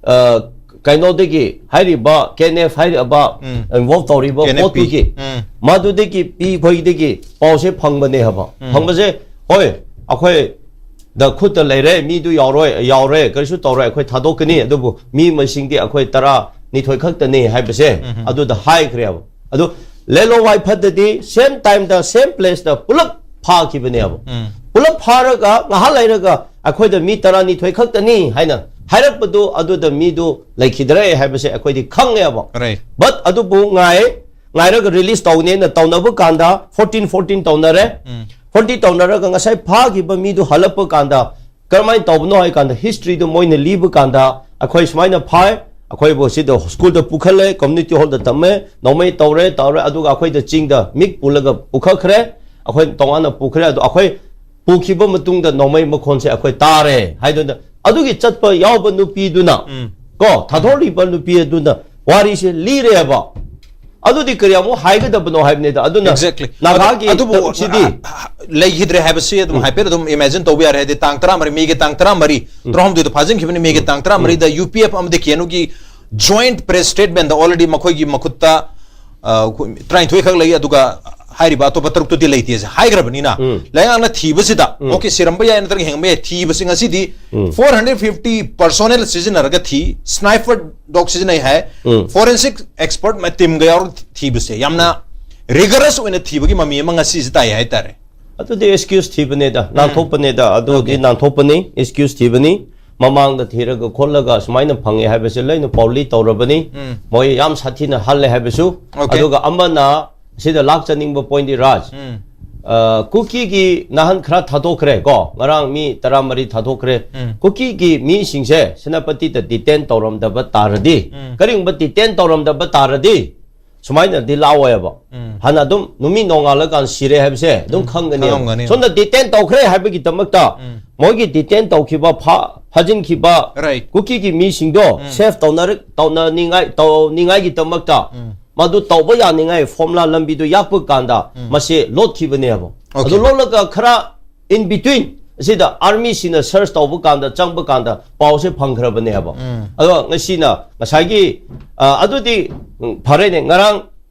ꯑ, ꯀꯩꯅꯣꯗꯒꯤ ꯍꯥꯏꯔꯤꯕ, KNF ꯍꯥꯏꯔꯤꯕ, ꯎꯝ. involve ꯇꯧꯔꯤꯕ KNFP. ꯄꯣꯠꯇꯨꯒꯤ, ꯎꯝ. ꯃꯗꯨꯗꯒꯤ ꯄꯤ ꯑꯩꯈꯣꯏꯗꯒꯤ ꯄꯥꯎꯁꯦ ꯐꯪꯕꯅꯦ ꯍꯥꯏꯕ꯫ ꯎꯝ. ꯐꯪꯕꯁꯦ, ꯍꯣꯏ, ꯑꯩꯈꯣꯏ ꯗ ꯈꯨꯠꯇ ꯂꯩꯔꯦ, ꯃꯤꯗꯨ ꯌꯥꯎꯔꯣꯏ, ꯌꯥꯎꯔꯦ, ꯀꯔꯤꯁꯨ ꯇꯧꯔꯣꯏ, ꯑꯩꯈꯣꯏ ꯊꯥꯗꯣꯛꯀꯅꯤ, ꯑꯗꯨꯕꯨ ꯃꯤ ꯃꯁꯤꯡꯗꯤ ꯑꯩꯈꯣꯏ ꯇꯔꯥꯅꯤꯊꯣꯏ ꯈꯛꯇꯅꯤ ꯍꯥꯏꯕꯁꯦ ꯎꯝ. ꯑꯗꯨꯗ ꯍꯥꯏꯈ꯭ꯔꯦꯕ꯫ ꯑꯗꯨ ꯂꯦꯂꯣ ꯋꯥꯏꯐꯠꯇꯗꯤ same timeꯗ, same placeꯇ ꯄꯨꯂꯞ ꯐꯥꯈꯤꯕꯅꯦꯕ꯫ ꯎꯝ. ꯄꯨꯂꯞ ꯐꯥꯔꯒ ꯉꯥꯏꯍꯥꯛ ꯂꯩꯔꯒ ꯑꯩꯈꯣꯏꯗ ꯃꯤ ꯇꯔꯥꯅꯤꯊꯣꯏ ꯈꯛꯇꯅꯤ ꯍꯥꯏꯅ ꯍꯥꯏꯔꯛꯄꯗꯨ, ꯑꯗꯨꯗ ꯃꯤꯗꯨ ꯂꯩꯈꯤꯗ꯭ꯔꯦ ꯍꯥꯏꯕꯁꯦ ꯑꯩꯈꯣꯏꯗꯤ ꯈꯪꯉꯦꯕ꯫ Right. But ꯑꯗꯨꯕꯨ ꯉꯥꯏ, ꯉꯥꯏꯔꯒ release ꯇꯧꯅꯦꯅ ꯇꯧꯅꯕ ꯀꯥꯟꯗ, fourteen fourteen ꯇꯧꯅꯔꯦ꯫ ꯎꯝ. Fourteen ꯇꯧꯅꯔꯒ ꯉꯁꯥꯏ ꯐꯥꯈꯤꯕ ꯃꯤꯗꯨ ꯍꯜꯂꯛꯄ ꯀꯥꯟꯗ ꯀꯔꯝꯍꯥꯏꯅ ꯇꯧꯕꯅꯣ ꯍꯥꯏ ꯀꯥꯟꯗ, historyꯗꯨ ꯃꯣꯏꯅ ꯂꯤꯕ ꯀꯥꯟꯗ, ꯑꯩꯈꯣꯏ ꯁꯨꯃꯥꯏꯅ ꯐꯥꯏ, ꯑꯩꯈꯣꯏꯕꯨ ꯁꯤꯗ ꯁ꯭ꯀꯨꯜꯗ ꯄꯨꯈꯠꯂꯦ, community hallꯗ ꯊꯝꯃꯦ, ꯅꯣꯡꯃꯩ ꯇꯧꯔꯦ, ꯇꯧꯔꯦ, ꯑꯗꯨꯒ ꯑꯩꯈꯣꯏꯗ ꯆꯤꯡꯗ ꯃꯤꯛ ꯄꯨꯜꯂꯒ ꯄꯨꯈꯠꯈ꯭ꯔꯦ, ꯑꯩꯈꯣꯏ ꯇꯣꯉꯥꯟꯅ ꯄꯨꯈ꯭ꯔꯦ꯫ ꯑꯗꯣ ꯑꯩꯈꯣꯏ ꯄꯨꯈꯤꯕ ꯃꯇꯨꯡꯗ ꯅꯣꯡꯃꯩ ꯃꯈꯣꯟꯁꯦ ꯑꯩꯈꯣꯏ ꯇꯥꯔꯦ ꯍꯥꯏꯗꯨꯅ, ꯑꯗꯨꯒꯤ ꯆꯠꯄ ꯌꯥꯎꯕ ꯅꯨꯄꯤꯗꯨꯅ, ꯎꯝ. ꯀꯣ, ꯊꯥꯗꯣꯛꯂꯤꯕ ꯅꯨꯄꯤ ꯑꯗꯨꯅ ꯋꯥꯔꯤꯁꯦ ꯂꯤꯔꯦꯕ꯫ ꯑꯗꯨꯗꯤ ꯀꯔꯤ ꯑꯃꯨꯛ ꯍꯥꯏꯒꯗꯕꯅꯣ ꯍꯥꯏꯕꯅꯤꯗ꯫ ꯑꯗꯨꯅ Exactly. ꯅꯥꯒꯥꯒꯤ ꯑꯗꯨ-, ꯑꯗꯨꯕꯨ ꯇꯧꯔꯛꯁꯤꯗꯤ꯫ ꯍ-, ꯍ-, ꯂꯩꯈꯤꯗ꯭ꯔꯦ ꯍꯥꯏꯕꯁꯤ ꯑꯗꯨꯝ ꯍꯥꯏꯐꯦꯠ ꯑꯗꯨꯝ imagine ꯇꯧꯕ ꯌꯥꯔꯦ꯫ ꯍꯥꯏꯗꯤ ꯇꯥꯡ ꯇꯔꯥꯃꯔꯤ, ꯃꯦꯒꯤ ꯇꯥꯡ ꯇꯔꯥꯃꯔꯤ, ꯇꯔꯥꯍꯨꯝꯗꯣꯏꯗ ꯐꯥꯖꯤꯟꯈꯤꯕꯅꯤ, ꯃꯦꯒꯤ ꯇꯥꯡ ꯇꯔꯥꯃꯔꯤꯗ UPF ꯑꯃꯗꯤ KNUꯒꯤ joint press statementꯗ already ꯃꯈꯣꯏꯒꯤ ꯃꯈꯨꯠꯇ, ꯑ, ꯇꯔꯥꯅꯤꯊꯣꯏ ꯈꯛ ꯂꯩ, ꯑꯗꯨꯒ ꯍꯥꯏꯔꯤꯕ ꯑꯇꯣꯞꯄ ꯇꯔꯨꯛꯇꯨꯗꯤ ꯂꯩꯇꯦꯁꯦ ꯍꯥꯏꯈ꯭ꯔꯕꯅꯤꯅ, ꯎꯝ. ꯂꯩꯉꯥꯛꯅ ꯊꯤꯕꯁꯤꯗ, okay, ꯁꯤꯔꯝꯕ ꯌꯥꯏ ꯅꯠꯇ꯭ꯔꯒ ꯍꯤꯡꯕ ꯌꯥꯏ, ꯊꯤꯕꯁꯤ ꯉꯁꯤꯗꯤ ꯎꯝ. four hundred fifty personnel ꯁꯤꯖꯤꯟꯅꯔꯒ ꯊꯤ, sniper dog ꯁꯤꯖꯤꯟꯅꯩ ꯍꯥꯏ, ꯎꯝ. forensic expert teamꯒ ꯌꯥꯎꯔꯒ ꯊꯤꯕꯁꯦ ꯌꯥꯝꯅ rigorous ꯑꯣꯏꯅ ꯊꯤꯕꯒꯤ ꯃꯃꯤ ꯑꯃ ꯉꯁꯤꯁꯦ ꯇꯥꯏ ꯍꯥꯏꯇꯥꯔꯦ꯫ ꯑꯗꯨꯗꯤ excuse ꯊꯤꯕꯅꯦꯗ, ꯅꯥꯟꯊꯣꯛꯄꯅꯦꯗ, ꯑꯗꯨꯗꯤ Okay. ꯅꯥꯟꯊꯣꯛꯄꯅꯤ, excuse ꯊꯤꯕꯅꯤ꯫ ꯃꯃꯥꯡꯗ ꯊꯤꯔꯒ ꯈꯣꯠꯂꯒ ꯁꯨꯃꯥꯏꯅ ꯐꯪꯉꯦ ꯍꯥꯏꯕꯁꯦ ꯂꯣꯏꯅ ꯄꯥꯎꯂꯤ ꯇꯧꯔꯕꯅꯤ꯫ ꯎꯝ. ꯃꯣꯏ ꯌꯥꯝ ꯁꯥꯊꯤꯅ ꯍꯜꯂꯦ ꯍꯥꯏꯕꯁꯨ꯫ Okay. ꯑꯗꯨꯒ ꯑꯃꯅ ꯁꯤꯗ ꯂꯥꯛꯆꯅꯤꯡꯕ pointꯗꯤ, ꯔꯥꯖ, ꯎꯝ. ꯑ, ꯀꯨꯀꯤꯒꯤ ꯅꯍꯥꯟ ꯈꯔ ꯊꯥꯗꯣꯛꯈ꯭ꯔꯦ ꯀꯣ, ꯉꯔꯥꯡ ꯃꯤ ꯇꯔꯥꯃꯔꯤ ꯊꯥꯗꯣꯛꯈ꯭ꯔꯦ꯫ ꯎꯝ꯫ ꯀꯨꯀꯤꯒꯤ ꯃꯤꯁꯤꯡꯁꯦ ꯁꯦꯅꯥꯄꯇꯤꯗ detain ꯇꯧꯔꯝꯗꯕ ꯇꯥꯔꯗꯤ, ꯎꯝ꯫ ꯀꯔꯤꯒꯨꯝꯕ detain ꯇꯧꯔꯝꯗꯕ ꯇꯥꯔꯗꯤ ꯁꯨꯃꯥꯏꯅꯗꯤ ꯂꯥꯛꯑꯣꯏꯕ꯫ ꯎꯝ꯫ ꯍꯥꯟꯅ ꯑꯗꯨꯝ ꯅꯨꯃꯤꯠ ꯅꯣꯡꯉꯥꯜꯂꯀꯥꯟ ꯁꯤꯔꯦ ꯍꯥꯏꯕꯁꯦ ꯑꯗꯨꯝ ꯎꯝ, ꯈꯪꯒꯅꯤ꯫ ꯈꯪꯉꯝꯒꯅꯤ꯫ ꯁꯣꯝꯗ detain ꯇꯧꯈ꯭ꯔꯦ ꯍꯥꯏꯕꯒꯤꯗꯃꯛꯇ ꯎꯝ꯫ ꯃꯣꯏꯒꯤ detain ꯇꯧꯈꯤꯕ, ꯐꯥ-, ꯐꯥꯖꯤꯟꯈꯤꯕ Right. ꯀꯨꯀꯤꯒꯤ ꯃꯤꯁꯤꯡꯗꯣ ꯎꯝ꯫ Safe ꯇꯧꯅꯔ-, ꯇꯧꯅꯅꯤꯡꯉꯥꯏ, ꯇꯧꯅꯤꯡꯉꯥꯏꯒꯤꯗꯃꯛꯇ ꯎꯝ꯫ ꯃꯗꯨ ꯇꯧꯕ ꯌꯥꯅꯤꯡꯉꯥꯏ formula ꯂꯝꯕꯤꯗꯨ ꯌꯥꯛꯄ ꯀꯥꯟꯗ ꯎꯝ꯫ ꯃꯁꯤ ꯂꯣꯠꯈꯤꯕꯅꯦꯕ꯫ Okay. ꯑꯗꯨ ꯂꯣꯠꯂꯒ ꯈꯔ in between ꯑꯁꯤꯗ army ꯁꯤꯡꯅ search ꯇꯧꯕ ꯀꯥꯟꯗ, ꯆꯪꯕ ꯀꯥꯟꯗ ꯄꯥꯎꯁꯦ ꯐꯪꯈ꯭ꯔꯕꯅꯦꯕ꯫ ꯎꯝ꯫ ꯑꯗꯣ ꯉꯁꯤꯅ ꯉꯁꯥꯏꯒꯤ, ꯑ, ꯑꯗꯨꯗꯤ, ꯎꯝ, ꯐꯔꯦꯅꯦ, ꯉꯔꯥꯡ,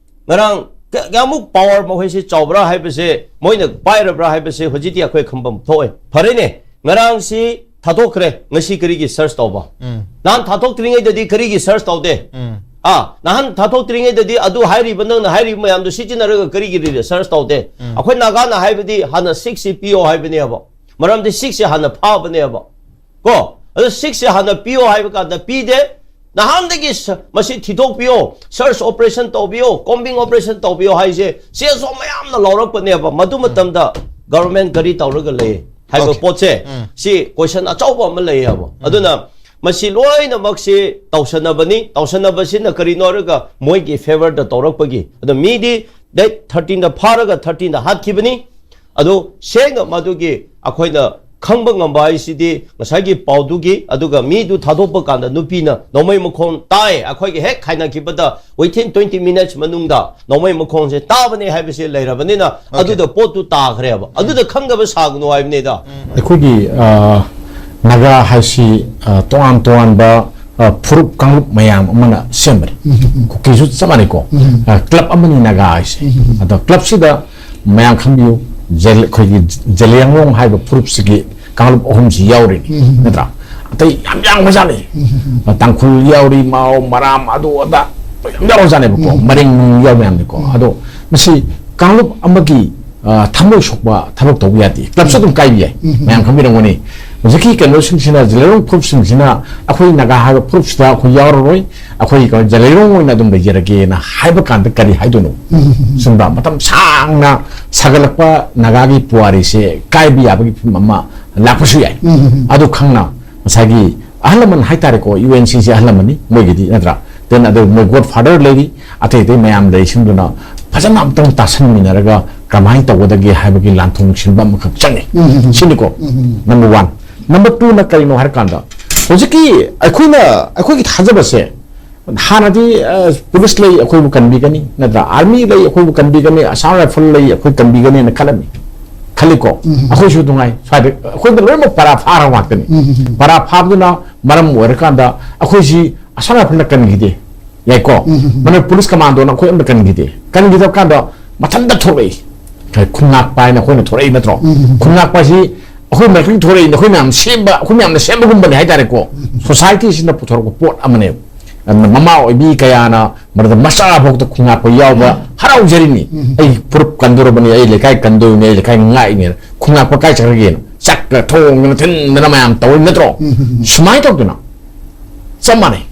ꯉꯔꯥꯡ ꯀ-, ꯀꯌꯥꯃꯨꯛ power ꯃꯈꯣꯏꯁꯤ ꯆꯥꯎꯕ꯭ꯔꯥ ꯍꯥꯏꯕꯁꯦ, ꯃꯣꯏꯅ ꯄꯥꯏꯔꯕ꯭ꯔꯥ ꯍꯥꯏꯕꯁꯦ ꯍꯧꯖꯤꯛꯇꯤ ꯑꯩꯈꯣꯏ ꯈꯪꯐꯝ ꯊꯣꯛꯑꯦ꯫ ꯐꯔꯦꯅꯦ, ꯉꯔꯥꯡꯁꯤ ꯊꯥꯗꯣꯛꯈ꯭ꯔꯦ, ꯉꯁꯤ ꯀꯔꯤꯒꯤ search ꯇꯧꯕ? ꯎꯝ꯫ ꯅꯍꯥꯟ ꯊꯥꯗꯣꯛꯇ꯭ꯔꯤꯉꯩꯗꯗꯤ ꯀꯔꯤꯒꯤ search ꯇꯧꯗꯦ? ꯎꯝ꯫ ꯑꯥ, ꯅꯍꯥꯟ ꯊꯥꯗꯣꯛꯇ꯭ꯔꯤꯉꯩꯗꯗꯤ ꯑꯗꯨ ꯍꯥꯏꯔꯤꯕ, ꯅꯪꯅ ꯍꯥꯏꯔꯤꯕ ꯃꯌꯥꯝꯗꯣ ꯁꯤꯖꯤꯟꯅꯔꯒ ꯀꯔꯤꯒꯤ search ꯇꯧꯗꯦ? ꯎꯝ꯫ ꯑꯩꯈꯣꯏ ꯅꯥꯒꯥꯅ ꯍꯥꯏꯕꯗꯤ ꯍꯥꯟꯅ six ꯁꯤ ꯄꯤꯌꯣ ꯍꯥꯏꯕꯅꯦꯕ꯫ ꯃꯔꯝꯗꯤ six ꯁꯤ ꯍꯥꯟꯅ ꯐꯥꯕꯅꯦꯕ꯫ ꯀꯣ? ꯑꯗꯨ six ꯁꯤ ꯍꯥꯟꯅ ꯄꯤꯌꯣ ꯍꯥꯏꯕ ꯀꯥꯟꯗ ꯄꯤꯗꯦ꯫ ꯅꯍꯥꯟꯗꯒꯤ ꯁ-, ꯃꯁꯤ ꯊꯤꯗꯣꯛꯄꯤꯌꯣ, search operation ꯇꯧꯕꯤꯌꯣ, combing operation ꯇꯧꯕꯤꯌꯣ ꯍꯥꯏꯁꯦ ꯁꯦꯜꯁꯣ ꯃꯌꯥꯝꯅ ꯂꯧꯔꯛꯄꯅꯦꯕ꯫ ꯃꯗꯨ ꯃꯇꯝꯗ government ꯀꯔꯤ ꯇꯧꯔꯒ ꯂꯩ ꯍꯥꯏꯕ Okay. ꯄꯣꯠꯁꯦ, ꯎꯝ꯫ ꯁꯤ question ꯑꯆꯧꯕ ꯑꯃ ꯂꯩꯌꯦꯕ꯫ ꯎꯝ꯫ ꯑꯗꯨꯅ ꯃꯁꯤ ꯂꯣꯏꯅꯃꯛꯁꯤ ꯇꯧꯁꯟꯅꯕꯅꯤ꯫ ꯇꯧꯁꯟꯅꯕꯁꯤꯅ ꯀꯔꯤꯅꯣ ꯍꯥꯏꯔꯒ ꯃꯣꯏꯒꯤ favourꯗ ꯇꯧꯔꯛꯄꯒꯤ꯫ ꯑꯗꯣ ꯃꯤꯗꯤ date thirteenꯗ ꯐꯥꯔꯒ thirteenꯗ ꯍꯥꯠꯈꯤꯕꯅꯤ꯫ ꯑꯗꯨ ꯁꯦꯡꯅ ꯃꯗꯨꯒꯤ ꯑꯩꯈꯣꯏꯅ ꯈꯪꯕ ꯉꯝꯕ ꯍꯥꯏꯁꯤꯗꯤ ꯉꯁꯥꯏꯒꯤ ꯄꯥꯎꯗꯨꯒꯤ, ꯑꯗꯨꯒ ꯃꯤꯗꯨ ꯊꯥꯗꯣꯛꯄ ꯀꯥꯟꯗ ꯅꯨꯄꯤꯅ ꯅꯣꯡꯃꯩ ꯃꯈꯣꯟ ꯇꯥꯏ, ꯑꯩꯈꯣꯏꯒꯤ ꯍꯦꯛ ꯈꯥꯏꯅꯈꯤꯕꯗ within twenty minutes ꯃꯅꯨꯡꯗ ꯅꯣꯡꯃꯩ ꯃꯈꯣꯟꯁꯦ ꯇꯥꯕꯅꯦ ꯍꯥꯏꯕꯁꯦ ꯂꯩꯔꯕꯅꯤꯅ Okay. ꯑꯗꯨꯗ ꯄꯣꯠꯇꯨ ꯇꯥꯈ꯭ꯔꯦꯕ꯫ ꯑꯗꯨꯗ ꯈꯪꯗꯕ ꯁꯥꯒꯅꯨ ꯍꯥꯏꯕꯅꯤꯗ꯫ ꯑꯩꯈꯣꯏꯒꯤ, ꯑ, ꯅꯥꯒꯥ ꯍꯥꯏꯁꯤ, ꯑ, ꯇꯣꯉꯥꯟ ꯇꯣꯉꯥꯟꯕ, ꯑ, ꯐꯨꯔꯨꯞ ꯀꯥꯡꯂꯨꯞ ꯃꯌꯥꯝ ꯑꯃꯅ ꯁꯦꯝꯕꯅꯤ꯫ ꯎꯝ, ꯎꯝ, ꯎꯝ꯫ ꯀꯨꯀꯤꯁꯨ ꯆꯞ ꯃꯥꯟꯅꯩꯀꯣ꯫ ꯎꯝ, ꯎꯝ꯫ ꯑ, club ꯑꯃꯅꯤ ꯅꯥꯒꯥ ꯍꯥꯏꯁꯦ꯫ ꯎꯝ, ꯎꯝ, ꯎꯝ꯫ ꯑꯗꯣ clubꯁꯤꯗ ꯃꯌꯥꯝ ꯈꯪꯕꯤꯌꯨ, ꯖꯦ-, ꯑꯩꯈꯣꯏꯒꯤ ꯖꯦꯂꯤꯌꯥꯡꯔꯣꯡ ꯍꯥꯏꯕ ꯐꯨꯔꯨꯞꯁꯤꯒꯤ ꯀꯥꯡꯂꯨꯞ ꯑꯍꯨꯝꯁꯤ ꯌꯥꯎꯔꯤꯅꯤ, ꯎꯝ, ꯎꯝ, ꯎꯝ꯫ ꯅꯠꯇ꯭ꯔꯥ? ꯑꯇꯩ ꯌꯥꯝ ꯌꯥꯝꯕꯖꯥꯠꯅꯤ꯫ ꯎꯝ, ꯎꯝ, ꯎꯝ꯫ ꯇꯥꯡꯈꯨꯜ ꯌꯥꯎꯔꯤ, ꯃꯥꯎ, ꯃꯔꯥꯝ, ꯑꯗꯨ ꯑꯗꯥ ꯌꯥꯝ ꯌꯥꯎꯔꯖꯥꯠꯅꯦꯕꯀꯣ꯫ ꯎꯝ꯫ ꯃꯔꯤꯡ ꯅꯨꯡ ꯌꯥꯎ ꯃꯌꯥꯝꯅꯤꯀꯣ꯫ ꯎꯝ꯫ ꯑꯗꯣ ꯃꯁꯤ ꯀꯥꯡꯂꯨꯞ ꯑꯃꯒꯤ, ꯑ, ꯊꯃꯣꯏ ꯁꯣꯛꯄ ꯊꯕꯛ ꯇꯧꯕ ꯌꯥꯗꯦ꯫ clubꯁꯨ ꯎꯝ꯫ ꯑꯗꯨꯝ ꯀꯥꯏꯕ ꯌꯥꯏ꯫ ꯎꯝ꯫ ꯃꯌꯥꯝ ꯈꯪꯕꯤꯔꯝꯒꯅꯤ꯫ ꯍꯧꯖꯤꯛꯀꯤ ꯀꯩꯅꯣꯁꯤꯡꯁꯤꯅ, ꯖꯦꯂꯩꯔꯣꯡ ꯐꯨꯔꯨꯞꯁꯤꯡꯁꯤꯅ ꯑꯩꯈꯣꯏ ꯅꯥꯒꯥ ꯍꯥꯏꯕ ꯐꯨꯔꯨꯞꯁꯤꯗ ꯑꯩꯈꯣꯏ ꯌꯥꯎꯔꯔꯣꯏ, ꯑꯩꯈꯣꯏ ꯀꯩꯅꯣ ꯖꯦꯂꯩꯔꯣꯡ ꯑꯣꯏꯅ ꯑꯗꯨꯝ ꯂꯩꯖꯔꯒꯦꯅ ꯍꯥꯏꯕ ꯀꯥꯟꯗ ꯀꯔꯤ ꯍꯥꯏꯗꯣꯏꯅꯣ? ꯆꯨꯝꯕ꯭ꯔꯥ? ꯃꯇꯝ ꯁꯥꯡꯅ ꯁꯥꯒꯠꯂꯛꯄ ꯅꯥꯒꯥꯒꯤ ꯄꯨꯋꯥꯔꯤꯁꯦ ꯀꯥꯏꯕ ꯌꯥꯕꯒꯤ ꯐꯤꯕꯝ ꯑꯃ ꯂꯥꯛꯄꯁꯨ ꯌꯥꯏ꯫ ꯑꯗꯨ ꯈꯪꯅ ꯉꯁꯥꯏꯒꯤ ꯑꯍꯜ ꯂꯃꯟ ꯍꯥꯏꯇꯥꯔꯦꯀꯣ, ꯌꯨ ꯑꯦꯟ ꯁꯤꯁꯦ ꯑꯍꯜ ꯂꯃꯟꯅꯤ ꯃꯣꯏꯒꯤꯗꯤ, ꯅꯠꯇ꯭ꯔꯥ? Then ꯑꯗꯨ ꯃꯣꯏ ꯒꯣꯗ ꯐꯥꯗꯔ ꯂꯩꯔꯤ, ꯑꯇꯩ ꯑꯇꯩ ꯃꯌꯥꯝ ꯂꯩꯔꯤꯁꯤꯡꯗꯨꯅ ꯐꯖꯅ ꯑꯝꯇꯪ ꯇꯥꯁꯟꯃꯤꯟꯅꯔꯒ ꯀꯃꯥꯏꯅ ꯇꯧꯒꯗꯒꯦ ꯍꯥꯏꯕꯒꯤ ꯂꯥꯟꯊꯣꯡ ꯁꯤꯟꯕ ꯑꯃꯈꯛ ꯆꯪꯉꯤ꯫ ꯁꯤꯅꯤꯀꯣ ꯅꯝꯕꯔ ꯋꯥꯟ꯫ ꯅꯝꯕꯔ ꯇꯨꯅ ꯀꯔꯤꯅꯣ ꯍꯥꯏꯔꯀꯥꯟꯗ, ꯍꯧꯖꯤꯛꯀꯤ ꯑꯩꯈꯣꯏꯅ, ꯑꯩꯈꯣꯏꯒꯤ ꯊꯥꯖꯕꯁꯦ, ꯍꯥꯟꯅꯗꯤ ꯑ, ꯄꯨꯂꯤꯁ ꯂꯩ ꯑꯩꯈꯣꯏꯕꯨ ꯀꯟꯕꯤꯒꯅꯤ, ꯅꯠꯇ꯭ꯔꯥ? ꯑꯥꯔꯃꯤ ꯂꯩ ꯑꯩꯈꯣꯏꯕꯨ ꯀꯟꯕꯤꯒꯅꯤ, ꯑꯁꯥꯝ ꯔꯥꯏꯐꯜ ꯂꯩ ꯑꯩꯈꯣꯏ ꯀꯟꯕꯤꯒꯅꯤꯅ ꯈꯜꯂꯝꯃꯤ, ꯈꯜꯂꯤꯀꯣ? ꯑꯩꯈꯣꯏꯁꯨ ꯅꯨꯡꯉꯥꯏ, ꯁ꯭ꯋꯥꯏꯗ ꯑꯩꯈꯣꯏꯗ ꯂꯣꯏꯅꯃꯛ ꯄꯔꯥ ꯐꯥꯔꯕ ꯉꯥꯛꯇꯅꯤ꯫ ꯄꯔꯥ ꯐꯥꯕꯗꯨꯅ ꯃꯔꯝ ꯑꯣꯏꯔꯀꯥꯟꯗ ꯑꯩꯈꯣꯏꯁꯤ ꯑꯁꯥꯝ ꯔꯥꯏꯐꯜꯅ ꯀꯟꯈꯤꯗꯦ, ꯌꯥꯏꯀꯣ? ꯃꯅꯤꯄꯨꯔ ꯄꯨꯂꯤꯁ ꯀꯃꯥꯟꯗꯣꯅ ꯑꯩꯈꯣꯏ ꯑꯝꯇ ꯀꯟꯈꯤꯗꯦ꯫ ꯀꯟꯈꯤꯗꯕ ꯀꯥꯟꯗ ꯃꯊꯟꯇ ꯊꯣꯛꯂꯛꯏ꯫ ꯈꯨꯟꯉꯥꯛꯄ ꯍꯥꯏꯅ ꯑꯩꯈꯣꯏꯅ ꯊꯣꯛꯂꯛꯏ ꯅꯠꯇ꯭ꯔꯣ? ꯈꯨꯟꯉꯥꯛꯄ ꯑꯁꯤ ꯑꯩꯈꯣꯏ ꯃꯔꯛꯇꯒꯤ ꯊꯣꯛꯂꯛꯏꯅꯤ, ꯑꯩꯈꯣꯏ ꯃꯌꯥꯝ ꯁꯦꯝꯕ, ꯑꯩꯈꯣꯏ ꯃꯌꯥꯝꯅ ꯁꯦꯝꯕꯒꯨꯝꯕꯅꯤ ꯍꯥꯏꯇꯥꯔꯦꯀꯣ꯫ ꯁꯣꯁꯥꯏꯇꯤꯁꯤꯅ ꯄꯨꯊꯣꯔꯛꯄ ꯄꯣꯠ ꯑꯃꯅꯦꯕ꯫ ꯑꯗꯨꯅ ꯃꯃꯥ ꯑꯣꯏꯕꯤ ꯀꯌꯥꯅ ꯃꯗꯨꯗ ꯃꯆꯥꯐꯥꯎꯗ ꯈꯨꯟꯉꯥꯛꯄ ꯌꯥꯎꯕ ꯍꯔꯥꯎꯖꯔꯤꯅꯤ꯫ ꯑꯩ ꯐꯨꯔꯨꯞ ꯀꯟꯗꯣꯔꯕꯅꯤ, ꯑꯩ ꯂꯩꯀꯥꯏ ꯀꯟꯗꯣꯏꯅꯤ, ꯑꯩ ꯂꯩꯀꯥꯏ ꯉꯥꯛꯏꯅꯦꯅ ꯈꯨꯟꯉꯥꯛꯄ ꯀꯥꯏ ꯆꯠꯈ꯭ꯔꯒꯦꯅ ꯆꯥꯛꯀ ꯊꯣꯡꯗꯅ ꯊꯤꯟꯗꯅ ꯃꯌꯥꯝ ꯇꯧꯔꯤ ꯅꯠꯇ꯭ꯔꯣ? ꯁꯨꯃꯥꯏꯅ ꯇꯧꯗꯅ ꯆꯞ ꯃꯥꯟꯅꯩ꯫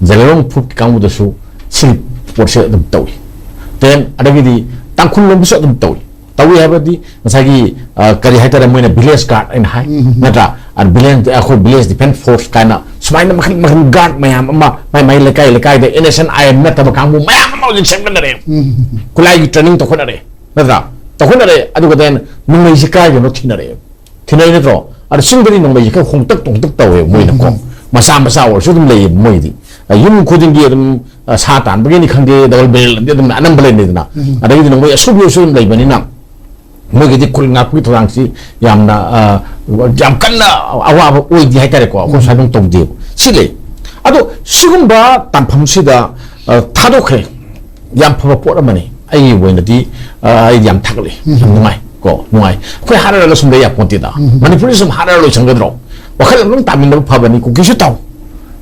ꯖꯦꯂꯩꯔꯣꯡ ꯐꯨꯔꯨꯞꯀꯤ ꯀꯥꯡꯕꯨꯗꯁꯨ ꯁꯤꯒꯤ ꯄꯣꯠꯁꯦ ꯑꯗꯨꯝ ꯇꯧꯏ꯫ Then ꯑꯗꯒꯤꯗꯤ ꯇꯥꯡꯈꯨꯜ ꯂꯣꯝꯗꯁꯨ ꯑꯗꯨꯝ ꯇꯧꯏ꯫ ꯇꯧꯏ ꯍꯥꯏꯕꯗꯤ ꯉꯁꯥꯏꯒꯤ, ꯑ, ꯀꯔꯤ ꯍꯥꯏꯇꯥꯔꯦ, ꯃꯣꯏꯅ ꯚꯤꯂꯦꯖ ꯒꯥꯔꯗ ꯑꯩꯅ ꯍꯥꯏ, ꯅꯠꯇ꯭ꯔꯥ? ꯑ, ꯚꯤꯂꯦꯖ, ꯑꯩꯈꯣꯏ ꯚꯤꯂꯦꯖ ꯗꯤꯐꯦꯟꯁ ꯐꯣꯔꯁ ꯀꯥꯏꯅ ꯁꯨꯃꯥꯏꯅ ꯃꯈꯜ ꯃꯈꯜ ꯒꯥꯔꯗ ꯃꯌꯥꯝ ꯑꯃ ꯃꯥꯏ ꯃꯥꯏ ꯂꯩꯀꯥꯏ ꯂꯩꯀꯥꯏꯗ N S N I M ꯅꯠꯇꯕ ꯀꯥꯡꯕꯨ ꯃꯌꯥꯝ ꯑꯃ ꯍꯧꯖꯤꯛ ꯁꯦꯝꯒꯠꯅꯔꯦ꯫ ꯈꯨꯠꯂꯥꯏꯒꯤ ꯇ꯭ꯔꯦꯅꯤꯡ ꯇꯧꯈꯠꯅꯔꯦ, ꯅꯠꯇ꯭ꯔꯥ? ꯇꯧꯈꯠꯅꯔꯦ꯫ ꯑꯗꯨꯒ then ꯅꯣꯡꯃꯩꯁꯦ ꯀꯥꯏꯗꯅꯣ ꯊꯤꯅꯔꯛꯑꯦ꯫ ꯊꯤꯅꯩ ꯅꯠꯇ꯭ꯔꯣ? ꯑꯗꯣ ꯆꯤꯡꯗꯗꯤ ꯅꯣꯡꯃꯩꯁꯦ ꯈꯔ ꯍꯣꯡꯇꯛ ꯍꯣꯡꯇꯛ ꯇꯧꯋꯦ ꯃꯣꯏꯅꯀꯣ꯫ ꯎꯝ꯫ ꯃꯆꯥ ꯃꯆꯥ ꯑꯣꯏꯔꯁꯨ ꯑꯗꯨꯝ ꯂꯩꯌꯦ ꯃꯣꯏꯗꯤ꯫ ꯑ, ꯌꯨꯝ ꯈꯨꯗꯤꯡꯒꯤ ꯑꯗꯨꯝ, ꯑ, ꯁꯥ ꯇꯥꯟꯕꯒꯤꯅꯤ ꯈꯪꯗꯦ, ꯗꯕꯜ ꯕꯦꯔꯦꯜꯗꯤ ꯑꯗꯨꯝ ꯑꯅꯝꯕ ꯂꯩꯅꯩꯗꯅ꯫ ꯎꯝ꯫ ꯑꯗꯒꯤꯗꯤ ꯅꯣꯡꯃꯩ ꯑꯁꯨꯕꯤꯁꯨ ꯑꯗꯨꯝ ꯂꯩꯕꯅꯤꯅ ꯃꯣꯏꯒꯤꯗꯤ ꯈꯨꯜ ꯉꯥꯛꯄꯒꯤ ꯊꯧꯔꯥꯡꯁꯤ ꯌꯥꯝꯅ, ꯑ, ꯌꯥꯝ ꯀꯟꯅ ꯑꯋꯥꯕ ꯑꯣꯏꯗꯦ ꯍꯥꯏꯇꯥꯔꯦꯀꯣ꯫ ꯑꯩꯈꯣꯏ ꯎꯝ꯫ ꯁ꯭ꯋꯥꯏꯗ ꯇꯧꯗꯦꯕ꯫ ꯁꯤ ꯂꯩ꯫ ꯑꯗꯣ ꯁꯤꯒꯨꯝꯕ ꯇꯥꯟꯐꯝꯁꯤꯗ, ꯑ, ꯊꯥꯗꯣꯛꯈ꯭ꯔꯦ꯫ ꯌꯥꯝ ꯐꯕ ꯄꯣꯠ ꯑꯃꯅꯤ꯫ ꯑꯩꯒꯤ ꯑꯣꯏꯅꯗꯤ, ꯑ, ꯑꯩꯗꯤ ꯌꯥꯝ ꯊꯥꯒꯠꯂꯤ꯫ ꯎꯝ꯫ ꯌꯥꯝ ꯅꯨꯡꯉꯥꯏ ꯀꯣ, ꯅꯨꯡꯉꯥꯏ꯫ ꯑꯩꯈꯣꯏ ꯍꯥꯠꯅꯔꯒ ꯁꯨꯝ ꯂꯩ ꯌꯥꯄꯣꯟꯇꯦꯗ꯫ ꯎꯝ꯫ ꯃꯅꯤꯄꯨꯔꯁꯤ ꯁꯨꯝ ꯍꯥꯠꯅꯔ ꯂꯣꯏꯁꯟꯒꯗ꯭ꯔꯣ? ꯋꯥꯈꯜ ꯑꯗꯨꯝ ꯇꯥꯃꯤꯟꯅꯕ ꯐꯕꯅꯤ꯫ ꯀꯨꯀꯤꯁꯨ ꯇꯥꯎ,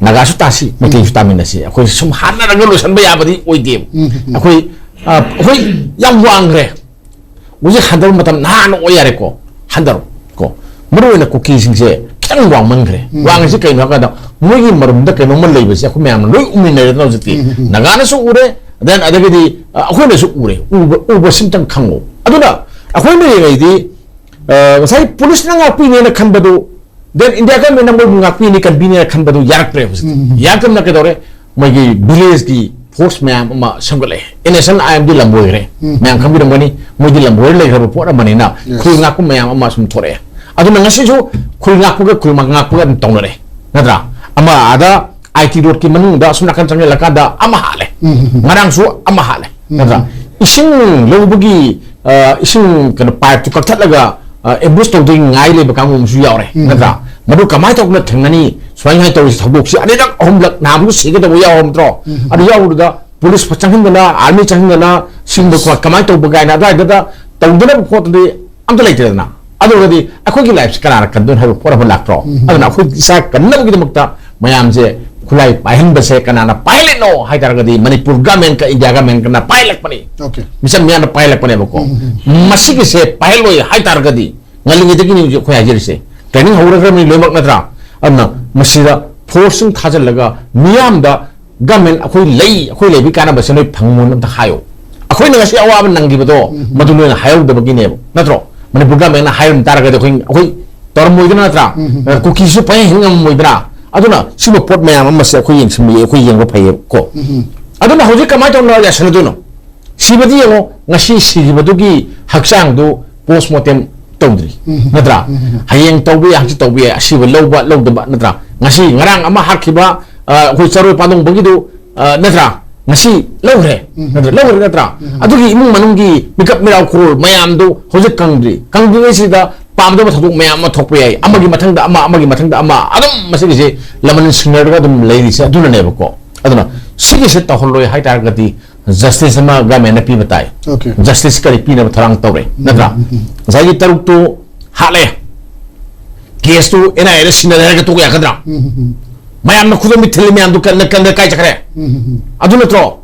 ꯅꯥꯒꯥꯁꯨ ꯇꯥꯁꯤ, ꯃꯩꯇꯩꯁꯨ ꯇꯥꯃꯤꯟꯅꯁꯤ꯫ ꯑꯩꯈꯣꯏ ꯁꯨꯝ ꯍꯥꯠꯅꯔꯒ ꯂꯣꯏꯁꯟꯕ ꯌꯥꯕꯗꯤ ꯑꯣꯏꯗꯦꯕ꯫ ꯎꯝ꯫ ꯑꯩꯈꯣꯏ, ꯑ, ꯑꯩꯈꯣꯏ ꯌꯥꯝ ꯋꯥꯡꯈ꯭ꯔꯦ꯫ ꯍꯧꯖꯤꯛ ꯍꯟꯊꯕ ꯃꯇꯝ ꯅꯍꯥꯟ ꯑꯣꯏ ꯌꯥꯔꯦꯀꯣ꯫ ꯍꯟꯊꯔꯣ ꯀꯣ꯫ ꯃꯔꯨ ꯑꯣꯏꯅ ꯀꯨꯀꯤꯁꯤꯡꯁꯦ ꯈꯤꯇꯪ ꯋꯥꯡꯃꯟꯈ꯭ꯔꯦ꯫ ꯎꯝ꯫ ꯋꯥꯡꯉꯤꯁꯤ ꯀꯩꯅꯣ ꯍꯥꯏ ꯀꯥꯟꯗ, ꯃꯣꯏꯒꯤ ꯃꯔꯨꯝꯗ ꯀꯩꯅꯣꯝꯃ ꯂꯩꯕꯁꯦ ꯑꯩꯈꯣꯏ ꯃꯌꯥꯝꯅ ꯂꯣꯏ ꯎꯃꯤꯟꯅꯔꯦꯗꯅ ꯍꯧꯖꯤꯛꯇꯤ꯫ ꯎꯝ, ꯎꯝ, ꯎꯝ꯫ ꯅꯥꯒꯥꯅꯁꯨ ꯎꯔꯦ, then ꯑꯗꯒꯤꯗꯤ, ꯑ, ꯑꯩꯈꯣꯏꯅꯁꯨ ꯎꯔꯦ꯫ ꯎꯕ, ꯎꯕꯁꯤꯝꯇꯪ ꯈꯪꯉꯨ꯫ ꯑꯗꯨꯅ ꯑꯩꯈꯣꯏꯅ ꯌꯦꯡꯉꯩꯗꯤ, ꯑ, ꯉꯁꯥꯏ ꯄꯨꯂꯤꯁꯅ ꯉꯥꯛꯄꯤꯅꯦꯅ ꯈꯟꯕꯗꯨ, then ꯏꯟꯗꯤꯌꯥ ꯒꯃꯦꯟꯅ ꯃꯣꯏꯕꯨ ꯉꯥꯛꯄꯤꯅꯤ, ꯀꯟꯕꯤꯅꯦꯅ ꯈꯟꯕꯗꯨ ꯌꯥꯔꯛꯇ꯭ꯔꯦ ꯍꯧꯖꯤꯛ꯫ ꯎꯝ, ꯎꯝ, ꯎꯝ꯫ ꯌꯥꯔꯛꯇꯕꯅ ꯀꯩꯗꯧꯔꯦ? ꯃꯣꯏꯒꯤ ꯚꯤꯂꯦꯖꯀꯤ ꯐꯣꯔꯁ ꯃꯌꯥꯝ ꯑꯃ ꯁꯦꯝꯒꯠꯂꯛꯑꯦ꯫ ꯑꯦꯟ ꯑꯦꯁ ꯑꯦꯜ ꯑꯥꯏ ꯑꯦꯝꯗꯤ ꯂꯝꯕꯣꯏꯈ꯭ꯔꯦ꯫ ꯎꯝ꯫ ꯃꯌꯥꯝ ꯈꯪꯕꯤꯔꯝꯒꯅꯤ, ꯃꯣꯏꯗꯤ ꯂꯝꯕꯣꯏꯔ ꯂꯩꯈ꯭ꯔꯕ ꯄꯣꯠ ꯑꯃꯅꯤꯅ, Yes. ꯈꯨꯜ ꯉꯥꯛꯄ ꯃꯌꯥꯝ ꯑꯃ ꯁꯨꯝ ꯊꯣꯔꯛꯑꯦ꯫ ꯑꯗꯨꯅ ꯉꯁꯤꯁꯨ ꯈꯨꯜ ꯉꯥꯛꯄꯒ ꯈꯨꯜ ꯉꯥꯛꯄꯒ ꯑꯗꯨꯝ ꯇꯧꯅꯔꯦ, ꯅꯠꯇ꯭ꯔꯥ? ꯑꯃ ꯑꯥꯗ ꯑꯥꯏ ꯇꯤ ꯔꯣꯗꯀꯤ ꯃꯅꯨꯡꯗ ꯑꯁꯨꯝ ꯅꯥꯀꯟ ꯆꯪꯁꯤꯜꯂꯀꯥꯟꯗ ꯑꯃ ꯍꯥꯠꯂꯦ꯫ ꯎꯝ, ꯎꯝ, ꯎꯝ꯫ ꯉꯔꯥꯡꯁꯨ ꯑꯃ ꯍꯥꯠꯂꯦ, ꯎꯝ, ꯅꯠꯇ꯭ꯔꯥ? ꯎꯝ꯫ ꯏꯁꯤꯡ ꯂꯧꯕꯒꯤ, ꯑ, ꯏꯁꯤꯡ ꯀꯩꯅꯣ ꯄꯥꯏꯞꯇꯨ ꯀꯛꯊꯠꯂꯒ, ꯑ, ꯑꯦꯝꯕꯨꯁ ꯇꯧꯗꯣꯏ ꯉꯥꯏ ꯂꯩꯕ ꯀꯥꯡꯕꯨ ꯑꯃꯁꯨ ꯌꯥꯎꯔꯦ, ꯎꯝ꯫ ꯅꯠꯇ꯭ꯔꯥ? ꯃꯗꯨ ꯀꯃꯥꯏꯅ ꯇꯧꯗꯅ ꯊꯦꯡꯅꯅꯤ? ꯁꯨꯃꯥꯏꯅ ꯁꯨꯃꯥꯏꯅ ꯇꯧꯔꯤꯁꯤ, ꯊꯧꯗꯣꯛꯁꯤ ꯑꯅꯤꯔꯛ ꯑꯍꯨꯝꯂꯛ ꯅꯍꯥꯟꯃꯨꯛ ꯁꯤꯒꯗꯧꯕ ꯌꯥꯎꯔꯕ ꯅꯠꯇ꯭ꯔꯣ? ꯎꯝ꯫ ꯑꯗꯨ ꯌꯥꯎꯕꯗꯨꯗ ꯄꯨꯂꯤꯁ ꯆꯪꯍꯟꯗꯅ, ꯑꯥꯔꯃꯤ ꯆꯪꯍꯟꯗꯅ, ꯁꯤꯒꯨꯝꯕ Yes. ꯀꯃꯥꯏꯅ ꯇꯧꯕ ꯀꯥꯏꯅ ꯑꯗꯨꯋꯥꯏꯗꯨꯗ ꯇꯧꯗꯅꯕ ꯈꯣꯠꯇꯅꯗꯤ ꯑꯝꯇ ꯂꯩꯇ꯭ꯔꯦꯗꯅ꯫ ꯑꯗꯨ ꯑꯣꯏꯔꯒꯗꯤ ꯑꯩꯈꯣꯏꯒꯤ ꯂꯥꯏꯐꯁꯤ ꯀꯅꯥꯅ ꯀꯟꯗꯣꯏꯅꯣ ꯍꯥꯏꯕ ꯄꯣꯠ ꯑꯃ ꯂꯥꯛꯇ꯭ꯔꯣ? ꯎꯝ꯫ ꯑꯗꯨꯅ ꯑꯩꯈꯣꯏ ꯏꯁꯥ ꯀꯟꯅꯕꯒꯤꯗꯃꯛꯇ ꯃꯌꯥꯝꯁꯦ ꯈꯨꯠꯂꯥꯏ ꯄꯥꯏꯍꯟꯕꯁꯦ ꯀꯅꯥꯅ ꯄꯥꯏꯍꯜꯂꯤꯅꯣ ꯍꯥꯏ ꯇꯥꯔꯒꯗꯤ ꯃꯅꯤꯄꯨꯔ ꯒꯃꯦꯟꯀ ꯏꯟꯗꯤꯌꯥ ꯒꯃꯦꯟꯀꯅ ꯄꯥꯏꯍꯜꯂꯛꯄꯅꯤ꯫ Okay. ꯃꯤꯆꯝ ꯃꯤꯌꯥꯝꯅ ꯄꯥꯏꯍꯜꯂꯛꯄꯅꯦꯕꯀꯣ꯫ ꯎꯝ, ꯎꯝ, ꯎꯝ꯫ ꯃꯁꯤꯒꯤꯁꯦ ꯄꯥꯏꯍꯜꯂꯣꯏ ꯍꯥꯏ ꯇꯥꯔꯒꯗꯤ ꯉꯜꯂꯤꯉꯩꯗꯒꯤꯅꯤ ꯍꯧꯖꯤꯛ ꯑꯩꯈꯣꯏ ꯍꯥꯏꯖꯔꯤꯁꯦ꯫ ꯇ꯭ꯔꯦꯅꯤꯡ ꯍꯧꯔꯈ꯭ꯔꯕꯅꯤ ꯂꯣꯏꯅꯃꯛ, ꯅꯠꯇ꯭ꯔꯥ? ꯑꯗꯨꯅ ꯃꯁꯤꯗ ꯐꯣꯔꯁꯁꯤꯡ ꯊꯥꯖꯤꯜꯂꯒ ꯃꯤꯌꯥꯝꯗ ꯒꯃꯦꯟ ꯑꯩꯈꯣꯏ ꯂꯩ, ꯑꯩꯈꯣꯏ ꯂꯩꯕꯒꯤ ꯀꯥꯟꯅꯕꯁꯦ ꯅꯣꯏ ꯐꯪꯉꯣꯅ ꯑꯝꯇ ꯍꯥꯏꯌꯣ꯫ ꯑꯩꯈꯣꯏꯅ ꯉꯁꯤ ꯑꯋꯥꯕ ꯅꯪꯈꯤꯕꯗꯣ ꯎꯝ꯫ ꯃꯗꯨ ꯅꯣꯏꯅ ꯍꯥꯏꯍꯧꯗꯕꯒꯤꯅꯦꯕ, ꯅꯠꯇ꯭ꯔꯣ? ꯃꯅꯤꯄꯨꯔ ꯒꯃꯦꯟꯅ ꯍꯥꯏꯔꯝ ꯇꯥꯔꯒꯗꯤ ꯑꯩꯈꯣꯏ, ꯑꯩꯈꯣꯏ ꯇꯧꯔꯝꯃꯣꯏꯗꯅ, ꯅꯠꯇ꯭ꯔꯥ? ꯎꯝ꯫ ꯀꯨꯀꯤꯁꯨ ꯄꯪꯍꯤꯡ ꯍꯤꯡ ꯉꯝꯃꯣꯏꯗꯅ꯫ ꯑꯗꯨꯅ ꯁꯤꯒꯨꯝꯕ ꯄꯣꯠ ꯃꯌꯥꯝ ꯑꯃꯁꯦ ꯑꯩꯈꯣꯏ ꯌꯦꯡꯁꯤꯟꯕ ꯌꯥꯏ, ꯑꯩꯈꯣꯏ ꯌꯦꯡꯕ ꯐꯩꯌꯦꯕꯀꯣ꯫ ꯎꯝ꯫ ꯑꯗꯨꯅ ꯍꯧꯖꯤꯛ ꯀꯃꯥꯏꯅ ꯇꯧꯅ ꯌꯥꯁꯟꯅꯗꯣꯏꯅꯣ? ꯁꯤꯕꯗꯤ ꯌꯦꯡꯉꯣ, ꯉꯁꯤ ꯁꯤꯈꯤꯕꯗꯨꯒꯤ ꯍꯛꯆꯥꯡꯗꯨ ꯄꯣꯁꯃꯣꯔꯇꯦꯝ ꯇꯧꯗ꯭ꯔꯤ, ꯎꯝ꯫ ꯅꯠꯇ꯭ꯔꯥ? ꯎꯝ꯫ ꯍꯌꯦꯡ ꯇꯧꯕ ꯌꯥꯏ, ꯍꯪꯆꯤꯠ ꯇꯧꯕ ꯌꯥꯏ, ꯑꯁꯤꯕ ꯂꯧꯕ ꯂꯧꯗꯕ, ꯅꯠꯇ꯭ꯔꯥ? ꯉꯁꯤ, ꯉꯔꯥꯡ ꯑꯃ ꯍꯥꯠꯈꯤꯕ, ꯑ, ꯑꯩꯈꯣꯏ ꯆꯔꯣꯏ ꯄꯥꯟꯗꯣꯡꯕꯒꯤꯗꯨ, ꯑ, ꯅꯠꯇ꯭ꯔꯥ? ꯉꯁꯤ ꯂꯧꯈ꯭ꯔꯦ, ꯎꯝ꯫ ꯅꯠꯇ꯭ꯔꯥ? ꯂꯧꯈ꯭ꯔꯦ, ꯅꯠꯇ꯭ꯔꯥ? ꯎꯝ꯫ ꯑꯗꯨꯒꯤ ꯏꯃꯨꯡ ꯃꯅꯨꯡꯒꯤ ꯃꯤꯀꯞ ꯃꯤꯔꯥꯎ ꯈꯨꯔꯣꯜ ꯃꯌꯥꯝꯗꯨ ꯍꯧꯖꯤꯛ ꯀꯪꯗ꯭ꯔꯤ꯫ ꯀꯪꯗ꯭ꯔꯤꯉꯩꯁꯤꯗ ꯄꯥꯝꯗꯕ ꯊꯧꯗꯣꯛ ꯃꯌꯥꯝ ꯑꯃ ꯊꯣꯛꯄ ꯌꯥꯏ꯫ ꯑꯃꯒꯤ ꯃꯊꯪꯗ ꯑꯃ, ꯑꯃꯒꯤ ꯃꯊꯪꯗ ꯑꯃ, ꯑꯗꯨꯝ ꯃꯁꯤꯒꯤꯁꯦ ꯂꯃꯟ ꯁꯤꯡꯅꯔꯒ ꯑꯗꯨꯝ ꯂꯩꯔꯤꯁꯦ ꯑꯗꯨꯅꯅꯦꯕꯀꯣ꯫ ꯑꯗꯨꯅ ꯁꯤꯒꯤꯁꯦ ꯇꯧꯍꯜꯂꯣꯏ ꯍꯥꯏꯇꯥꯔꯒꯗꯤ ꯖꯁꯇꯤꯁ ꯑꯃ ꯒꯃꯦꯟꯅ ꯄꯤꯕ ꯇꯥꯏ꯫ Okay. ꯖꯁꯇꯤꯁ ꯀꯔꯤ ꯄꯤꯅꯕ ꯊꯧꯔꯥꯡ ꯇꯧꯔꯦ, ꯎꯝ, ꯅꯠꯇ꯭ꯔꯥ? ꯎꯝ, ꯎꯝ꯫ ꯉꯁꯥꯏꯒꯤ ꯇꯔꯨꯛꯇꯨ ꯍꯥꯠꯂꯦ, ꯀꯦꯁꯇꯨ ꯑꯦꯟ ꯑꯥꯏ ꯑꯦꯗ ꯁꯤꯟꯅꯔꯦ ꯍꯥꯏꯔꯒ ꯇꯣꯛꯄ ꯌꯥꯒꯗ꯭ꯔꯥ? ꯎꯝ, ꯎꯝ, ꯎꯝ꯫ ꯃꯌꯥꯝꯅ ꯈꯨꯗꯣꯝꯕꯤ ꯊꯤꯜꯂꯤ ꯃꯌꯥꯝꯗꯨ ꯀꯟꯅ ꯀꯟꯅ ꯀꯥꯏ ꯆꯠꯈ꯭ꯔꯦ? ꯎꯝ, ꯎꯝ, ꯎꯝ꯫ ꯑꯗꯨ ꯅꯠꯇ꯭ꯔꯣ?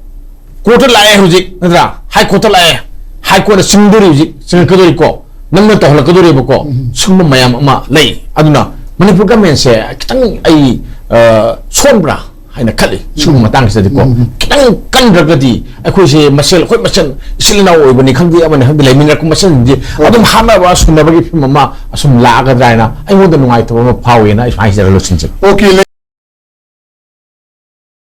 ꯀꯣꯔꯠꯇ ꯂꯥꯛꯑꯦ ꯍꯧꯖꯤꯛ, ꯅꯠꯇ꯭ꯔꯥ? ꯍꯥꯏ ꯀꯣꯔꯠꯇ ꯂꯥꯛꯑꯦ, ꯍꯥꯏ ꯀꯣꯔꯠꯅ ꯆꯤꯡꯗꯣꯔꯤ ꯍꯧꯖꯤꯛ, ꯆꯤꯡꯉꯛꯀꯗꯣꯔꯤꯀꯣ꯫ ꯅꯪꯅ ꯇꯧꯍꯜꯂꯛꯀꯗꯧꯔꯦꯕꯀꯣ꯫ ꯁꯤꯒꯨꯝꯕ ꯃꯌꯥꯝ ꯑꯃ ꯂꯩ꯫ ꯑꯗꯨꯅ ꯃꯅꯤꯄꯨꯔ ꯒꯃꯦꯟꯁꯦ ꯈꯤꯇꯪ ꯑꯩ, ꯑ, ꯁꯣꯟꯕ꯭ꯔꯥ ꯍꯥꯏꯅ ꯈꯜꯂꯤ ꯁꯤꯒꯨꯝꯕ ꯃꯇꯥꯡꯁꯤꯗꯗꯤꯀꯣ꯫ ꯈꯤꯇꯪ ꯀꯟꯗ꯭ꯔꯒꯗꯤ ꯑꯩꯈꯣꯏꯁꯦ ꯃꯁꯦꯜ, ꯑꯩꯈꯣꯏ ꯃꯁꯦꯜ ꯏꯆꯤꯜ ꯏꯅꯥꯎ ꯑꯣꯏꯕꯅꯤ ꯈꯪꯗꯦ, ꯑꯃꯅꯤ ꯈꯪꯗꯦ, ꯂꯩꯃꯤꯟꯅꯔꯛꯄ ꯃꯁꯦꯜꯁꯤꯡꯗꯤ ꯑꯗꯨꯝ ꯍꯥꯠꯅꯕ ꯁꯨꯅꯕꯒꯤ ꯐꯤꯕꯝ ꯑꯃ ꯑꯁꯨꯝ ꯂꯥꯛꯑꯒꯗ꯭ꯔꯥ ꯍꯥꯏꯅ ꯑꯩꯉꯣꯟꯗ ꯅꯨꯡꯉꯥꯏꯇꯕ ꯑꯃ ꯐꯥꯎꯏꯅ ꯑꯩ ꯁꯨꯃꯥꯏꯅ ꯍꯥꯏꯖꯔ ꯂꯣꯏꯁꯤꯟꯖꯒꯦ꯫ ꯑꯣꯀꯦ꯫